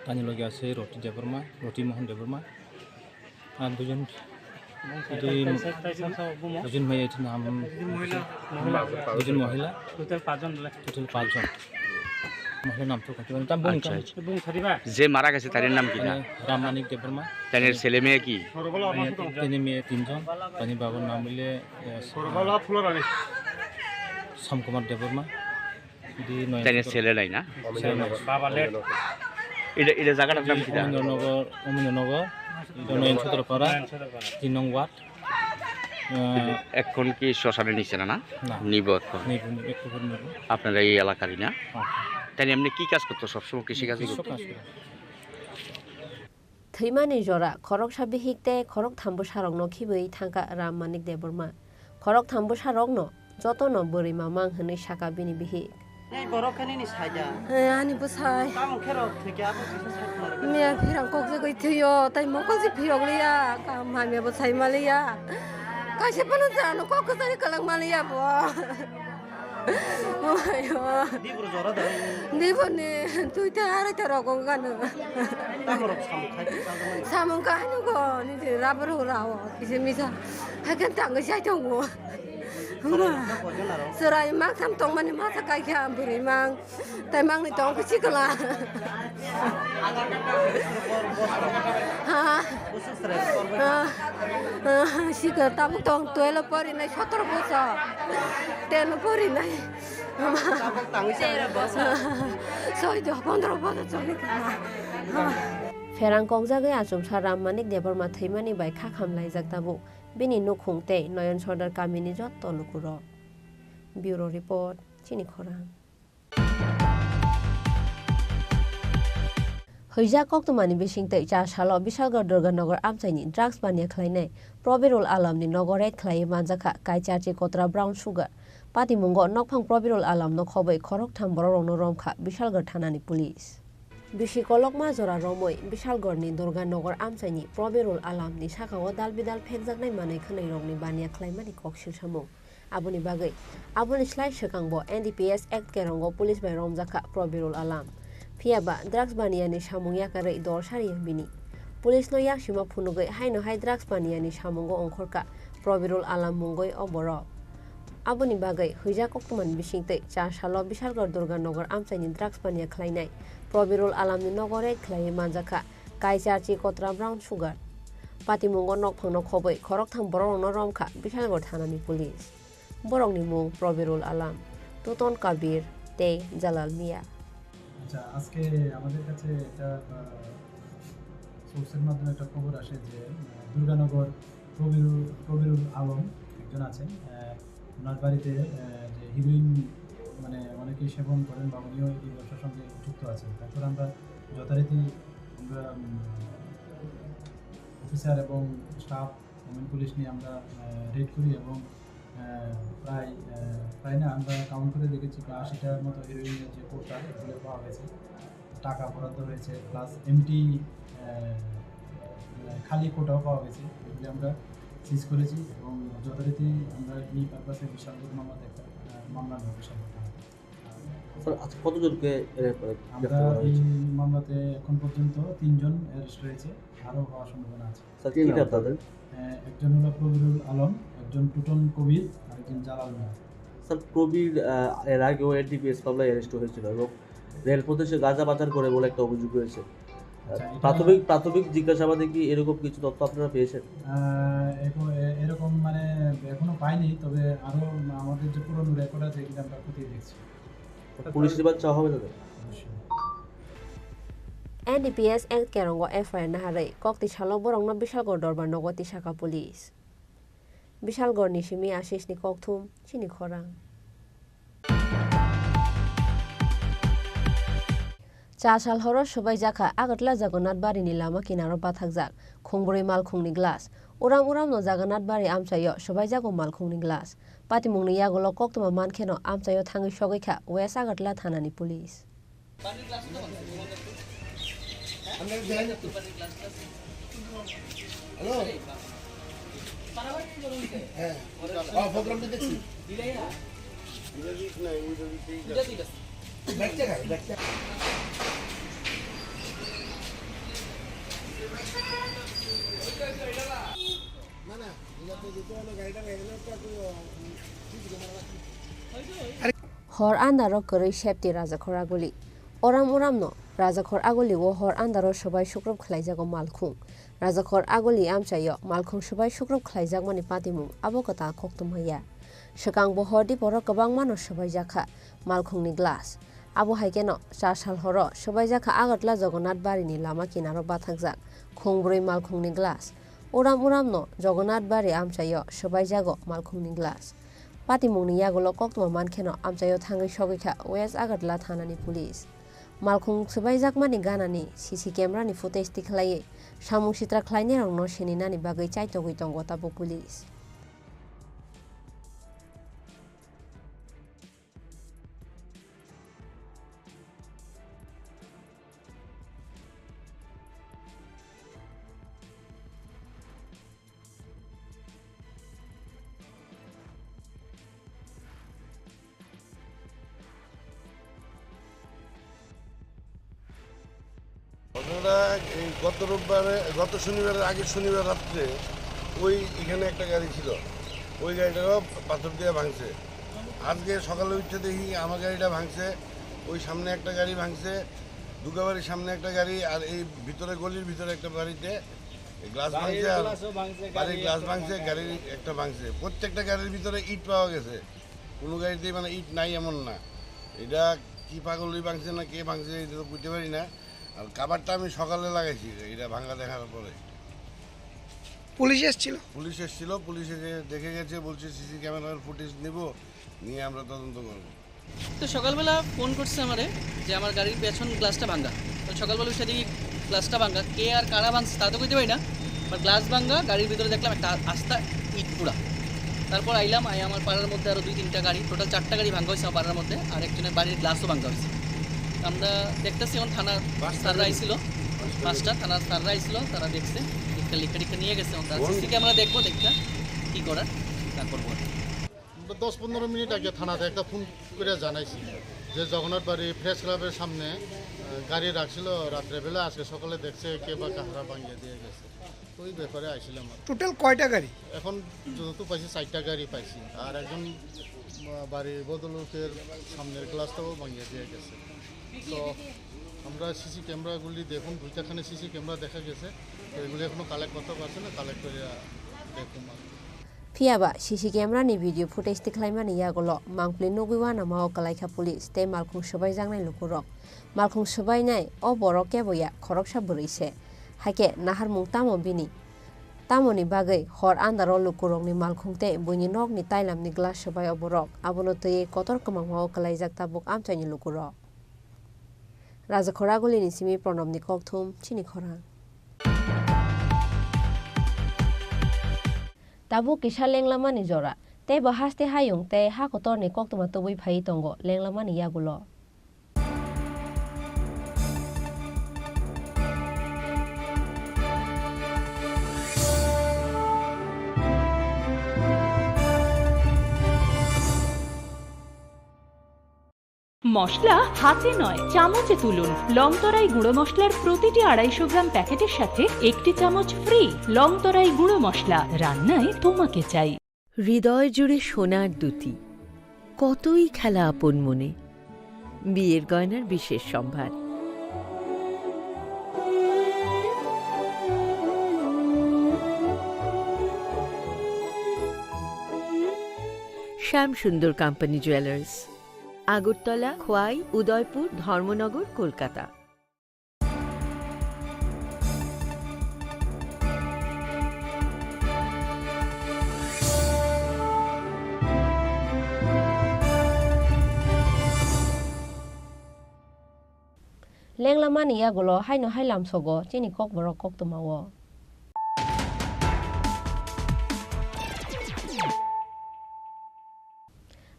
তার লগে আছে রতি দেববর্মা, রতি মোহন দেববর্মা। আর দুজন, দুই, দুজন ভাই এটার নাম, দুজন মহিলা। Total পাঁচজন বলে। Total পাঁচজন। মহিলার নাম তো করতে পারেন। তার বোন আচ্ছা, কেমন? আচ্ছা। বোন সারিবা? যে মারা গেছে তার নাম কি না? মানে রামমানিক দেববর্মা। তার ছেলে মেয়ে কি? তিনি মেয়ে তিনজন। তার বাবার নাম হইলে, এ, শ্যামকুমার Debbarma. Di Noyan Taini Sotro. Sele nai na? Sele nai. Baba le. Ida, ida jaga nam kita? Omindra Nagar, Omindra Nagar, ida Noyan Sotro Para, Noyan Sotro Para. Tin nong ward. আহ, এখন কি শ্মশানে নিচ্ছে না, না? না। নিব এখন। নিব, নিব, একটু করে নিব। আপনারা এই এলাকারই না? হ্যাঁ। তাহলে এমনি কি কাজ করতো সবসময়? কৃষি কাজ কৃষক করতো? কাজ করে। Thwimani jora khoroksa bihik tei khoroktham bwsarokno khibiwi thangkha Ram Manik Debbarma. Khoroktham bwsarokno jotono bwrwi mamang hwnwi sakha bini bihik. Ei borok khe nini saida. He, ani bwsai. Tamo khe rok thwikhe abo kisa sai khwlai. Miya phirang kok jagwi thwiyo, tei mokol se phiyok liya, kaham hamya bo sai ma liya. Kaisa phano chwrano kok kwchari kwlwng ma liya bo. Omayo. Dibro jora da. Dibro ni twi ta arai ta rogo gano. Tamo rok samung khai ta jagani. Samung khai no go ni je rabro rao kise misa. Hakan tang jai tongo. Chwrai mang tham tong mani masa kai kha bwrwi mang. Tai mang ni tong kisi kala. Ha. Ha. Ha, sikla tabuk tong twelve pori nai sotoro bosor. Ten pori nai. Tabuk tangwi sa. Soi do pondro bosor choli kha. Pherang kokjagwi achomsa Ram Manik Debbarma thwimani bai kha khamlaijak tabuk bini nukhung tei Noyon Sordar kamini jotto lukurok. Bureau Report, Chini Khorang. Hwijak koktwmani bisingtwi char salo Bishalgarh Durganagar amchaini drugs baniya khlainai Probirul Alamni nogo raid khlaiwi manjakha kaicharchi kotra brown sugar. Patimungo nokphang Probirul Alamno khobwi khoroktham borokrokno romkha Bishalgarh thanani police. Bisi kolokma jora romwi Bishalgarhni Durganagar amchaini Probirul Alamni sakao dalbidal phekjaknai manwi khwnwirokni baniya khlaimani kok silsamung. Aboni bagwi, aboni slai swkangbo N D P S Act kerongo police bai romjakha Probirul Alam. Phiyaba drugs baniyani samung yakarwi dol sariya bini. Police no yaksima phunugwi haino hai drugs baniyani samungo ongkhorkha Probirul Alam mungwi o borok. Aboni bagwi hwijak koktwmani bisingtwi char salo Bishalgarh Durganagar amchaini drugs baniya khlainai Probirul Alamni nogo raid khlaiwi manjakha kaicharchi kotra brown sugar. Patimungo nokphangno khobwi khoroktham borokrokno romkha Bishalgarh thanani police. Borokni mung Probirul Alam, Tuton Kabir tei Jalal Mia. আচ্ছা, আজকে আমাদের কাছে একটা, আহ, সোর্সের মাধ্যমে একটা খবর আসে যে, আহ, দুর্গানগর প্রবীরুল, প্রবীরুল আলম একজন আছেন, আহ, ওনার বাড়িতে, আহ, যে হিরোইন, মানে, অনেকেই সেবন করেন বা উনিও এই ব্যবসার সঙ্গে যুক্ত আছেন। তারপর আমরা যথারীতি আমরা, উম, অফিসার এবং স্টাফ, ওমেন পুলিশ নিয়ে আমরা, আহ, রেড করি এবং, আহ, প্রায়, আহ, প্রায় না, আমরা কাউন্ট করে দেখেছি প্রায় আশিটার মতো হিরোইনের যে কোটা, এগুলো পাওয়া গেছে। টাকা বরাদ্দ হয়েছে, প্লাস এমটি, আহ, খালি কোটাও পাওয়া গেছে, এগুলি আমরা সিজ করেছি এবং যথারীতি আমরা এই পারপাসে বিশাল মামলাতে একটা, আহ, মামলা নেব বিশাল। স্যার, আচ্ছা, কতজনকে, এ, মানে, আমরা গ্রেফতার করা এই হয়েছে? মামলাতে এখন পর্যন্ত তিনজন অ্যারেস্ট হয়েছে, আরও হওয়ার সম্ভাবনা আছে। স্যার, কি নাম তাদের? আহ, একজন হলো প্রবীরুল আলম, একজন টুটন কবির, আর একজন জালাল মিয়া। স্যার, প্রবীর, আহ, এর আগেও এনডিপিএস মামলায় অ্যারেস্ট হয়েছিল এবং রেলপথে সে গাঁজা পাচার করে বলে একটা অভিযোগ রয়েছে। আচ্ছা, এটা প্রাথমিক, প্রাথমিক জিজ্ঞাসাবাদে কি এরকম কিছু তথ্য আপনারা পেয়েছেন? আহ, এখন, এ-, এরকম মানে এখনো পাইনি, তবে আরো আমাদের যে পুরনো রেকর্ড আছে, এগুলো আমরা খতিয়ে দেখছি। পুলিশ রিমান্ড চাওয়া হবে তাদের? অবশ্যই। N D P S Act kerongo F I R naharwi kokti salo borokno Bishalgarh Dorbar nogo tisakha police. Bishalgarhni simi Ashishni kokthum, Chini Khorang. Cha sal horo swbaijakha Agartala Jagannath Barini lama kinaro bathakjak khungbrwi malkhungni glass. Uram uramno Jagannath Bari amchaio swbaijago malkhungni glass. Patimungni yagulo koktwma mankheno amchaio thangwi sogwikha West Agartala thanani police. Hello. হ্যাঁ। ও, প্রোগ্রামটা দেখছি। ব্যাগটা খাই, ব্যাগটা। না, না, এগুলো তো দিতে হলো, গাড়িটা এগুলো তো একটু, উম, ঠিক আছে। Hor andaro kwrwi safety Rajakhor Aguli. Oram oramno Rajakhor Aguligo hor andaro swbai sukrup khlaijago malkhung. Rajakhor Aguli amchaio malkhung swbai sukrup khlaijakmani patimung abo kwtal koktwma ya. Swkangbo hor diporo kwbangmano swbaijakha malkhungni glass. Abo hai kheno char sal horo swbaijakha Agartala Jagannath Barini lama kinaro bathakjak khungbrwi malkhungni glass. Uram uramno Jagannath Bari amchaio swbaijago malkhungni glass. Patimungni yagulo koktwma mankheno amchaio thangwi sogwikha West Agartala thanani police. Malkhung swbaijakmani ganani C C camera ni footage tikhlaiwi samung sitra khlainairokno sininani bagwi chaitogwi tongo tabuk police. ঘটনাটা এই গত রোববারে, গত শনিবারের আগের শনিবার রাত্রে ওই এখানে একটা গাড়ি ছিল, ওই গাড়িটারও পাথর দিয়ে ভাঙছে। আজকে সকালে উঠে দেখি আমার গাড়িটা ভাঙছে, ওই সামনে একটা গাড়ি ভাঙছে, দুর্গাবাড়ির সামনে একটা গাড়ি, আর এই ভিতরে গলির ভিতরে একটা বাড়িতে গ্লাস ভাঙছে, আর বাড়ির গ্লাস ভাঙছে, গাড়ির একটা ভাঙছে। প্রত্যেকটা গাড়ির ভিতরে ইট পাওয়া গেছে, কোনো গাড়িতেই মানে ইট নাই এমন না। এটা কি পাগলই ভাঙছে না কে ভাঙছে, এটা তো বুঝতে পারি না। আর কাভারটা আমি সকালে লাগাইছি, এটা ভাঙা দেখার পরে। পুলিশ এসেছিল? পুলিশ এসেছিল, পুলিশ এসে দেখে গেছে, বলছে সিসি ক্যামেরার ফুটেজ নিব, নিয়ে আমরা তদন্ত করব। তো সকালবেলা ফোন করছে আমারে যে আমার গাড়ির পেছন গ্লাসটা ভাঙা। তো সকালবেলা উঠে দেখি গ্লাসটা ভাঙা, কে আর কারা ভাঙছে তা তো কইতে পারি না, বাট গ্লাস ভাঙা, গাড়ির ভিতরে দেখলাম একটা আস্তা ইট পুরা। তারপর আইলাম, আই আমার পাড়ার মধ্যে আরও দুই তিনটা গাড়ি, টোটাল চারটা গাড়ি ভাঙা হয়েছে আমার পাড়ার মধ্যে, আর একজনের বাড়ির গ্লাসও ভাঙা হয়েছে। আমরা দেখতেছি এখন থানার পাঁচটা স্যাররা গাড়ি। আইছিল, পাঁচটা থানার স্যাররা আইছিল, তারা দেখছে, একটা লেখা টেখা নিয়ে গেছে, এখন তার সিসি ক্যামেরা দেখবো, দেখতে কী করার তা করবো আর কি। আমরা দশ পনেরো মিনিট আগে থানাতে একটা ফোন করে জানাইছি যে জগন্নাথ বাড়ি প্রেস ক্লাবের সামনে, আহ, গাড়ি রাখছিল রাত্রেবেলা, আজকে সকালে দেখছে কে বা কাহারা ভাঙিয়ে দিয়ে গেছে। তো ওই ব্যাপারে আইছিলাম আর কি। টোটাল কয়টা গাড়ি? এখন যতটুকু পাইছি, চারটা গাড়ি পাইছি, আর একজন, আহ, বাড়ি ভদ্রলোকের সামনের গ্লাসটাও ভাঙিয়ে দিয়ে গেছে। তো আমরা সিসি ক্যামেরাগুলি দেখুন, দুইটাখানে সিসি ক্যামেরা দেখা গেছে, তো এগুলি এখনো কালেক্ট করতে পারছে না, কালেক্ট করে, আহ, দেখুন আর কি। Phiya ba C C camera ni video footage tikhlaimani yagulo mangpli nugwi uanama o kwlaikha police tei malkhung swbaijaknai lukurok. Malkhung swbainai o borok kebo ya, khoroksa bwrwi se. Haikhe naharmung tamo bini? Tamoni bagwi hor andaro lukurokni malkhung tei buini nokni tailamni glass swbai o borok. Abono twiwi kotor kwmangma o kwlaijak tabuk amchaini lukurok. Rajakhor Agulini simi Pranobni kokthum, chini khorang. Tabuk kisa lenglamani jora, tei bo haste hayung tei ha kotorni koktwma tubui phaiwi tongo lenglamani yagulo. মশলা হাতে নয়, চামচে তুলুন। লংতরাই গুঁড়ো মশলার প্রতিটি আড়াইশো গ্রাম প্যাকেটের সাথে একটি চামচ ফ্রি। লংতরাই গুঁড়ো মশলা, রান্নায় তোমাকে চাই। হৃদয় জুড়ে সোনার দ্যুতি, কতই খেলা আপন মনে। বিয়ের গয়নার বিশেষ সম্ভার। শ্যাম সুন্দর কোম্পানি জুয়েলার্স, আগরতলা, খোয়াই, উদয়পুর, ধর্মনগর, Kolkata. Lenglamani yagulo haino hai lamsogo chini kokborok koktwmao.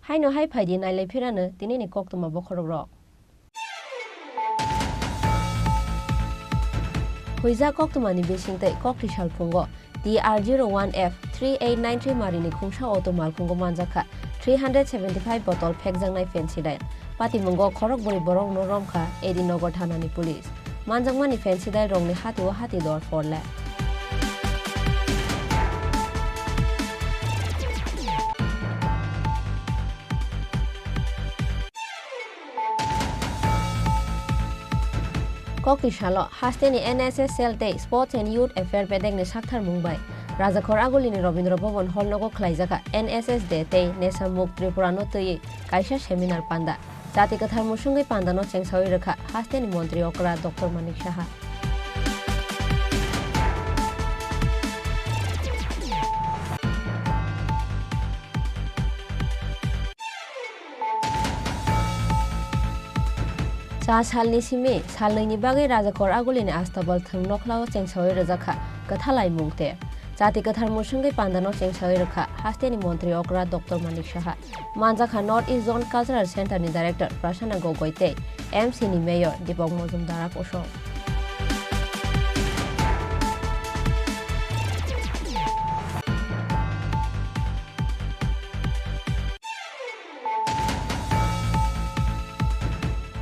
Haino hai phaidi nailai phirano tinini koktwma bokhorokrok. Huijak koktwmani bisingtwi kokti salphungo T R zero one F three eight nine three marini khungsa auto malkhungo manjakha three hundred seventy five bottle phekjaknai Phensidyl. Patimungo khorokbrwi borokno romkha A D Nagar thanani police. Manjakmani Phensidyl rokni hatio hati dor forle. Kokti salo hasteni N S S cell tei Sports and Youth Affair bedekni saktharmung bai Rajakhor Agulini Rabindra Bhavan Hall nogo khlaijakha N S S Day tei Nesa Mukt Tripura no twiwi kaisa seminar panda. Jati kwthar musungwi pandano chengsawi rwkha hasteni montri okra Doctor Manik Saha. Cha salni simi salnwini bagwi Rajakhor Agulini Astabal thwng nokhlao chengsawi rwjakha kwtha laimung tei jati kwthar musungwi pandano chengsawi rwkha hasteni montri okra Doctor Manik Saha. Manjakha North East Zone Cultural Center ni Director Prasanna Gogoi tei M C ni Mayor Deepak Majumdar-a kosong.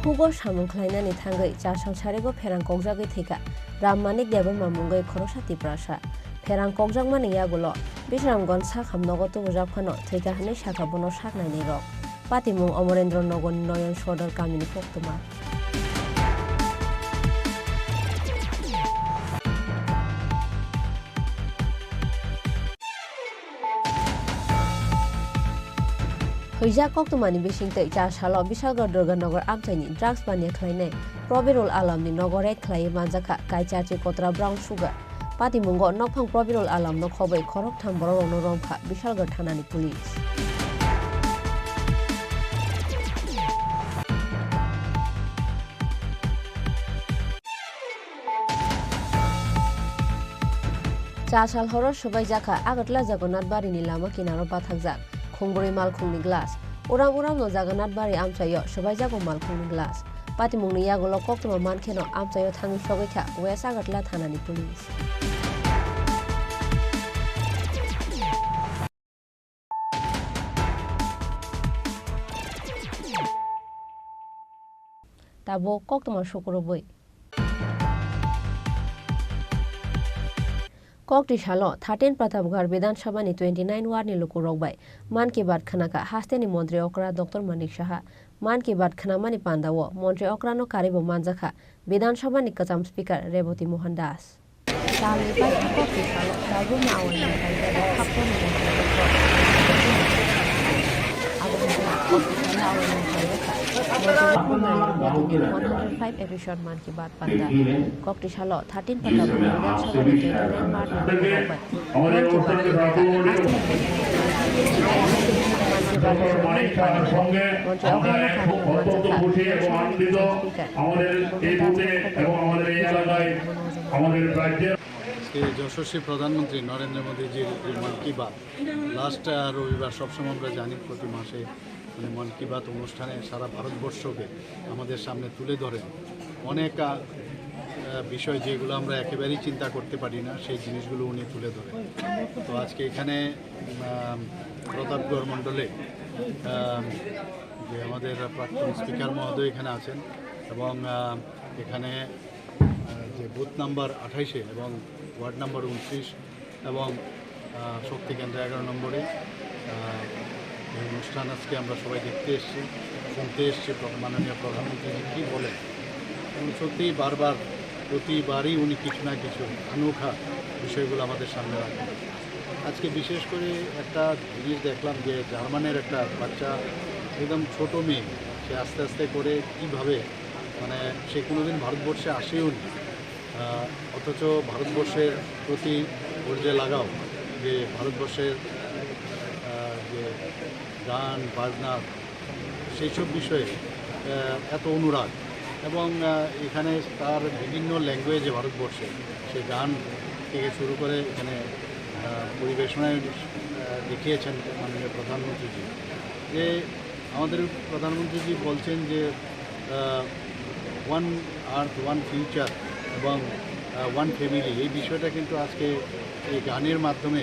Hugo samung khlainani thangwi Chasal Sarego pherang kokjagwi thwikha Ram Manik Debbarma mungwi khoroksa Tiprasa. Pherang kokjakmani yagulo Bisramganj sakham nogo tubujak phano thwikha hwnwi sakha bono sak nainwi rok. Patimung Amarendra Nagarni Noyon Sodor kamini koktwma. Rijak koktwmani bisingtwi char salo Bishalgarh Durganagar amchaini drugs baniya khlainai Probirul Alamni nogo raid khlaiwi manjakha Kaicharchi Kotra Brown Sugar. Patimungo nokphang Probirul Alamno khobwi khoroktham borokrokno romkha Bishalgarh thanani police. Chasal horo swbaijakha Agartala Jagannath Barini lama kinaro bathakjak khungbrwi malkhungni glass. Uram uramno Jagannath Bari amchaio swbaijago malkhungni glass. Patimungni yagulo koktwma mankheno amchaio thangwi sogwi kha West Agartala thanani police. Tabuk koktwma sukurubwi. Kokti salo thirteen Pratapgarh Bidhan Sabhani twenty nine wardni lukurok bai Mann Ki Baat khwnakha hasteni montri okra Doctor Manik Saha. Mann Ki Baat khwnamani pandao montri okrano karibo manjakha Bidhan Sabhani kwcham speaker Reboti Mohan Das. Salni paithak kokti salo Salbumni awai mungkha bai khaptoni mungkha bai kok. Abo wngkha kokti salo awai mungkha bai kha. Bojorok mungkha bai kok one hundred five episode Mann Ki Baat panda. Kokti salo thirteen panda Bidhan Sabha ni twenty nine March ni borok bai Mann Ki Baat panda. Mann Ki Baat ni montri okra no kha ni manjakha speaker. আমাদের এই মুহূর্তে এবং আমাদের এই এলাকায় আমাদের রাজ্যের আজকে যশস্বী প্রধানমন্ত্রী নরেন্দ্র মোদীজির যে মন কি বাত, লাস্ট, আহ, রবিবার সবসময় আমরা জানি প্রতি মাসে উনি মন কি বাত অনুষ্ঠানে সারা ভারতবর্ষকে আমাদের সামনে তুলে ধরেন। অনেক, আহ, আহ, বিষয় যেগুলো আমরা একেবারেই চিন্তা করতে পারি না, সেই জিনিসগুলো উনি তুলে ধরেন। তো আজকে এখানে, আহ, প্রতাপগড় মণ্ডলে, আহ, যে আমাদের প্রাক্তন স্পিকার মহোদয় এখানে আছেন এবং, আহ, এখানে আহ, যে বুথ নাম্বার আঠাইশে এবং ওয়ার্ড নাম্বার ঊনত্রিশ এবং, আহ, শক্তি কেন্দ্র এগারো নম্বরে, আহ, এই অনুষ্ঠান আজকে আমরা সবাই দেখতে এসেছি, শুনতে এসেছি প্র-, মাননীয় প্রধানমন্ত্রীজি কী বলেন। এবং সত্যিই বারবার, প্রতিবারই উনি কিছু না কিছু আনোখা বিষয়গুলো আমাদের সামনে রাখেন। আজকে বিশেষ করে একটা জিনিস দেখলাম যে জার্মানের একটা বাচ্চা, একদম ছোট মেয়ে, সে আস্তে আস্তে করে কীভাবে, মানে, সে কোনোদিন ভারতবর্ষে আসেও নি, আহ, অথচ ভারতবর্ষের প্রতি ওর যে লাগাও, যে ভারতবর্ষের, আহ, যে গান বাজনা, সেই সব বিষয়ে, আহ, এত অনুরাগ এবং, আহ, এখানে তার বিভিন্ন ল্যাঙ্গুয়েজে ভারতবর্ষে সে গান থেকে শুরু করে এখানে, আহ, পরিবেশনায়, আহ, দেখিয়েছেন মাননীয় প্রধানমন্ত্রীজি যে আমাদের প্রধানমন্ত্রীজি বলছেন যে, আহ, "One Earth, One Future" এবং, আহ, "One Family", এই বিষয়টা কিন্তু আজকে এই গানের মাধ্যমে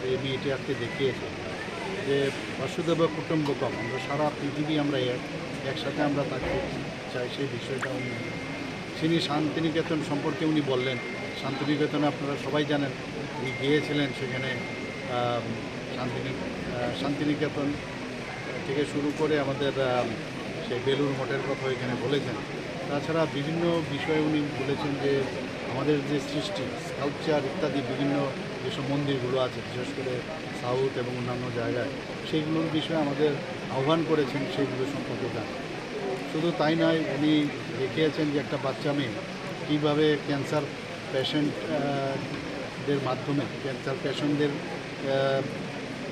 এই মেয়েটি আজকে দেখিয়েছে যে "Vasudhaiva Kutumbakam", আমরা সারা পৃথিবী আমরা এক, একসাথে আমরা থাকতে চাই, সেই বিষয়টা উনি, তিনি শান্তিনিকেতন সম্পর্কে উনি বললেন। শান্তিনিকেতনে আপনারা সবাই জানেন, উনি গিয়েছিলেন সেখানে, আহ, শান্তিনি-, আহ, শান্তিনিকেতন থেকে শুরু করে আমাদের, আহ, সেই বেলুড় মঠের কথা এখানে বলেছেন। তাছাড়া বিভিন্ন বিষয়ে উনি বলেছেন যে আমাদের যে সৃষ্টি, স্কাল্পচার ইত্যাদি বিভিন্ন যেসব মন্দিরগুলো আছে, বিশেষ করে সাউথ এবং অন্যান্য জায়গায়, সেইগুলোর বিষয়ে আমাদের আহ্বান করেছেন, সেইগুলো সম্পর্কে জানান। শুধু তাই নয়, উনি দেখিয়েছেন যে একটা বাচ্চা মেয়ে কীভাবে ক্যান্সার পেশেন্ট, আহ, দের মাধ্যমে, ক্যান্সার পেশেন্টদের, আহ,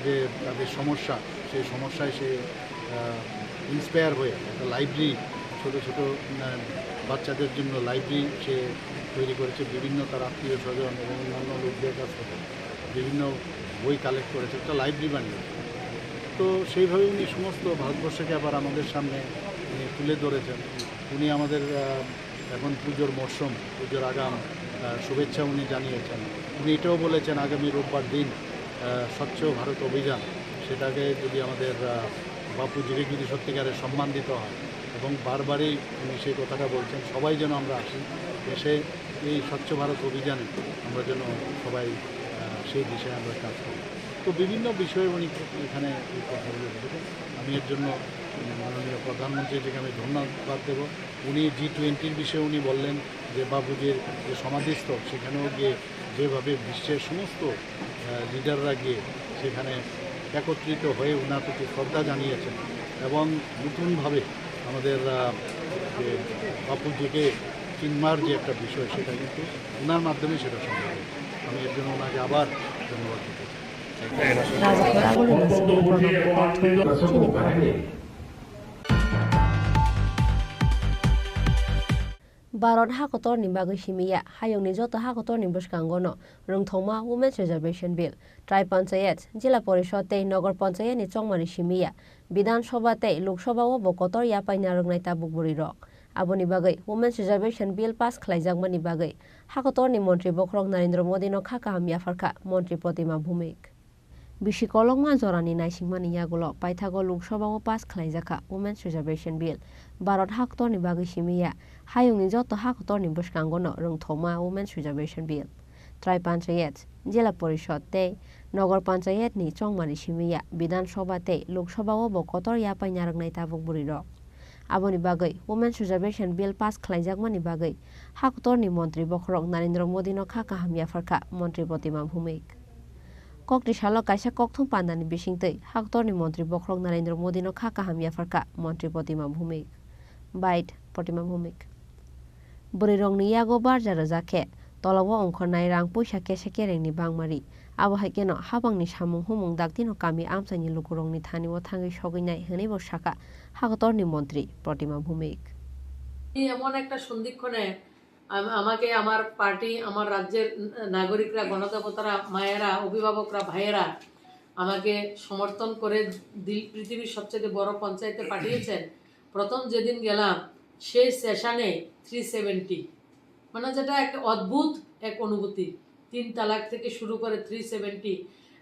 যে তাদের সমস্যা, সেই সমস্যায় সে, আহ, ইন্সপায়ার হয়ে একটা লাইব্রেরি, ছোট ছোট, আহ, বাচ্চাদের জন্য লাইব্রেরি সে তৈরি করেছে, বিভিন্ন তার আত্মীয় স্বজন এবং অন্যান্য লোকদের কাছ থেকে বিভিন্ন বই কালেক্ট করেছে, একটা লাইব্রেরি বানিয়েছে। তো সেইভাবে উনি সমস্ত ভারতবর্ষকে আবার আমাদের সামনে উনি তুলে ধরেছেন। উনি আমাদের, আহ, এখন পুজোর মরশুম, পুজোর আগাম, আহ, শুভেচ্ছা উনি জানিয়েছেন। উনি এটাও বলেছেন, আগামী রোববার দিন, আহ, স্বচ্ছ ভারত অভিযান, সেটাকে যদি আমাদের, আহ, বাপুজিকে যদি সত্যিকারের সম্মান দিতে হয়, এবং বারবারই উনি সেই কথাটা বলছেন, সবাই যেন আমরা আসি, এসে এই স্বচ্ছ ভারত অভিযানে আমরা যেন সবাই, আহ, সেই দিশায় আমরা কাজ করি। তো বিভিন্ন বিষয়ে উনি এখানে এই কথাগুলো বলেছেন। আমি এর জন্য মাননীয় প্রধানমন্ত্রীজিকে আমি ধন্যবাদ দেব। উনি জি টোয়েন্টির বিষয়ে উনি বললেন যে বাপুজির যে সমাধিস্থল, সেখানেও গিয়ে যেভাবে বিশ্বের সমস্ত, আহ, লিডাররা গিয়ে সেখানে একত্রিত হয়ে ওনার প্রতি শ্রদ্ধা জানিয়েছেন এবং নতুনভাবে আমাদের, আহ, যে বাপুজিকে চিনবার যে একটা বিষয়, সেটা কিন্তু ওনার মাধ্যমে সেটা সম্ভব হয়েছে। আমি এর জন্য ওনাকে আবার ধন্যবাদ দিতে চাই। Raja Khoraguli ni simi Pranab Kothari chini khorang. Bharat hakotor ni bagwi simi ya, hayung ni joto hakotor ni bwskango no rwngthoma Women's Reservation Bill, Trai Panchayat, Jila Porishad tei Nagar Panchayat ni chongmani simi ya, Bidhan Sabha tei Lok Sabha o bo kotor yapai narwknai tabuk bwrwi rok. Aboni bagwi Women's Reservation Bill pass khlaijakmani bagwi hakotor ni montri bokhorok Narendra Modi no kha kaham yapharkha montri Protima Bhumik. Bisi kolokma jorani naisingmani yagulo paithago Lok Sabha o pass khlaijakha Women's Reservation Bill. Bharat hakotor ni bagwi simi ya, hayung ni joto hakotor ni bwskango no rwngthoma Women's Reservation Bill. Trai Panchayat, Jila Porishad tei Nagar Panchayat ni chongmani simi ya, Bidhan Sabha tei Lok Sabha o bo kotor yapai narwknai tabuk bwrwi rok. Aboni bagwi Women's Reservation Bill pass khlaijakmani bagwi hakotor ni montri bokhorok Narendra Modi no kha kaham yapharkha montri Protima Bhumik. Kokti salo kaisa kokthum pandani bisingtwi hakotor ni montri bokhorok Narendra Modi no kha kaham yapharkha montri Protima Bhumik. Bait Protima Bhumik. Bwrwirokni yago barja rwjak khe tolao ongkhornai rang puisa kesa kerengni bangmari. Abo hai kheno habangni samung humung daktino kami amchaini lukurokni thanio thangwi sogwinai hwnwibo sakha hakotorni montri Protima Bhumik. এমন একটা সন্ধিক্ষণে আম-, আমাকে আমার পার্টি, আমার রাজ্যের নাগরিকরা, গণদেবতারা, মায়েরা, অভিভাবকরা, ভাইয়েরা আমাকে সমর্থন করে দিল-, পৃথিবীর সবচেয়ে বড় পঞ্চায়েতে পাঠিয়েছেন। প্রথম যেদিন গেলাম, সেই সেশনে থ্রি সেভেন্টি, মানে, যেটা এক অদ্ভুত এক অনুভূতি। তিন তালাক থেকে শুরু করে থ্রি সেভেন্টি,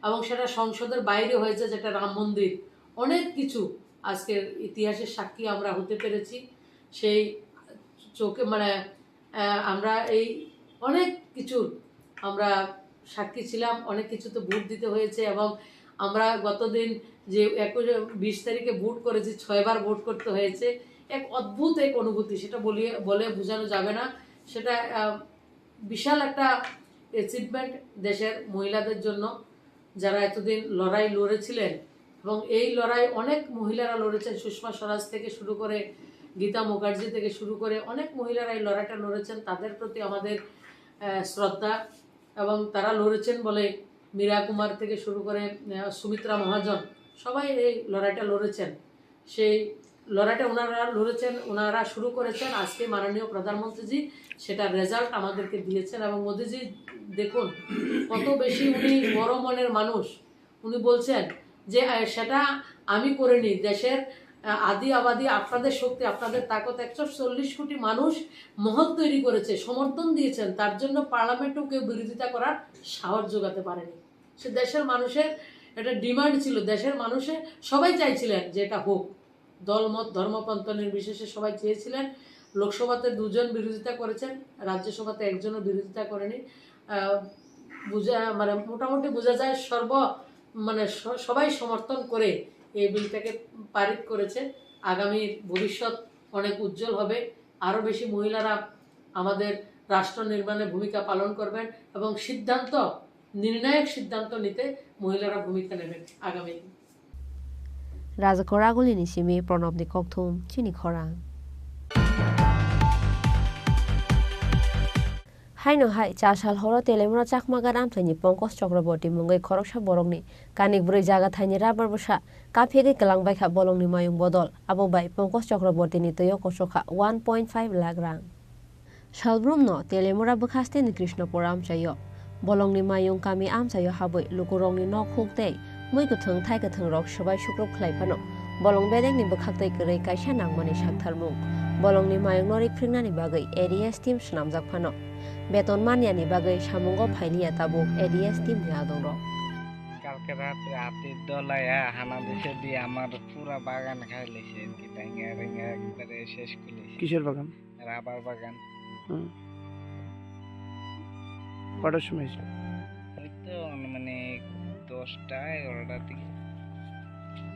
এবং সেটা সংসদের বাইরে হয়েছে, যেটা রাম মন্দির। অনেক কিছু আজকের ইতিহাসের সাক্ষী আমরা হতে পেরেছি। সেই চোখে, মানে, আহ, আমরা এই অনেক কিছুর আমরা সাক্ষী ছিলাম, অনেক কিছুতে ভোট দিতে হয়েছে। এবং আমরা গত দিন যে একুশ, বিশ তারিখে ভোট করেছি, ছয়বার ভোট করতে হয়েছে। এক অদ্ভুত এক অনুভূতি, সেটা বলিয়ে, বলে বোঝানো যাবে না। সেটা, আহ, বিশাল একটা অ্যাচিভমেন্ট দেশের মহিলাদের জন্য, যারা এতদিন লড়াই লড়েছিলেন। এবং এই লড়াই অনেক মহিলারা লড়েছেন, সুষমা স্বরাজ থেকে শুরু করে, গীতা মুখার্জি থেকে শুরু করে অনেক মহিলারা এই লড়াইটা লড়েছেন। তাদের প্রতি আমাদের, আহ, শ্রদ্ধা। এবং তারা লড়েছেন বলে মীরা কুমার থেকে শুরু করে, আহ, সুমিত্রা মহাজন, সবাই এই লড়াইটা লড়েছেন। সেই লড়াইটা ওনারা লড়েছেন, ওনারা শুরু করেছেন। আজকে মাননীয় প্রধানমন্ত্রীজি সেটার রেজাল্ট আমাদেরকে দিয়েছেন। এবং মোদিজি, দেখুন, কত বেশি উনি বড় মনের মানুষ। উনি বলছেন যে, আহ, সেটা আমি করিনি, দেশের, আহ, আদি আবাদি, আপনাদের শক্তি, আপনাদের তাকত, একশো চল্লিশ কোটি মানুষ মহল তৈরি করেছে, সমর্থন দিয়েছেন, তার জন্য পার্লামেন্টেও কেউ বিরোধিতা করার সাহস জোগাতে পারেনি। সে দেশের মানুষের একটা ডিমান্ড ছিল, দেশের মানুষে সবাই চাইছিলেন যে এটা হোক, দল মত ধর্ম পন্থ নির্বিশেষে সবাই চেয়েছিলেন। লোকসভাতে দুজন বিরোধিতা করেছেন, রাজ্যসভাতে একজনও বিরোধিতা করেনি। আহ, বুঝা, মানে, মোটামুটি বোঝা যায় সর্ব, মানে, স-, সবাই সমর্থন করে এই বিলটাকে পারিত করেছে। আগামী ভবিষ্যৎ অনেক উজ্জ্বল হবে। আরও বেশি মহিলারা আমাদের রাষ্ট্র নির্মাণে ভূমিকা পালন করবেন এবং সিদ্ধান্ত, নির্ণায়ক সিদ্ধান্ত নিতে মহিলারা ভূমিকা নেবেন আগামী দিন। Raja Khoraguli ni simi Pranab ni kokthum chini khorang. Haino hai, cha sal horo Teliamura Chakma Ghat amchaini Pankaj Chakraborty mungwi khoroksa borokni kanik bwrwi jaga thaini rubber bwsa kaphegwi kwlang baikha bolongni mayung bodol. Abo bai Pankaj Chakraborty ni twio kochokha one point five lakh rang. Salbrumno Teliamura bwkhasteni Krishnapur amchaio bolongni mayung kami amchaio habwi lukurokni nok huk tei mui kwthwng thai kwthwngrok swbai sukrup khlai phano bolong bedekni bwkhaktwi kwrwi kaisa nangmani saktharmung. Bolongni mayungno rikphringnani bagwi A D S team swnamjak phano beton manyani bagwi samungo phailiya tabuk A D S teamni adongrok. কালকে রাত রাতে দলায়া হানা দিছে দিয়ে আমার পুরা বাগান খাই লেছে, কি টাইঙ্গা রিঙ্গা একবারে শেষ করে লেছে। কিসের বাগান? রাবার বাগান। হুম। কটার সময় হয়েছিল? ওই তো আনুমানিক দশটা, এগারোটার দিকে।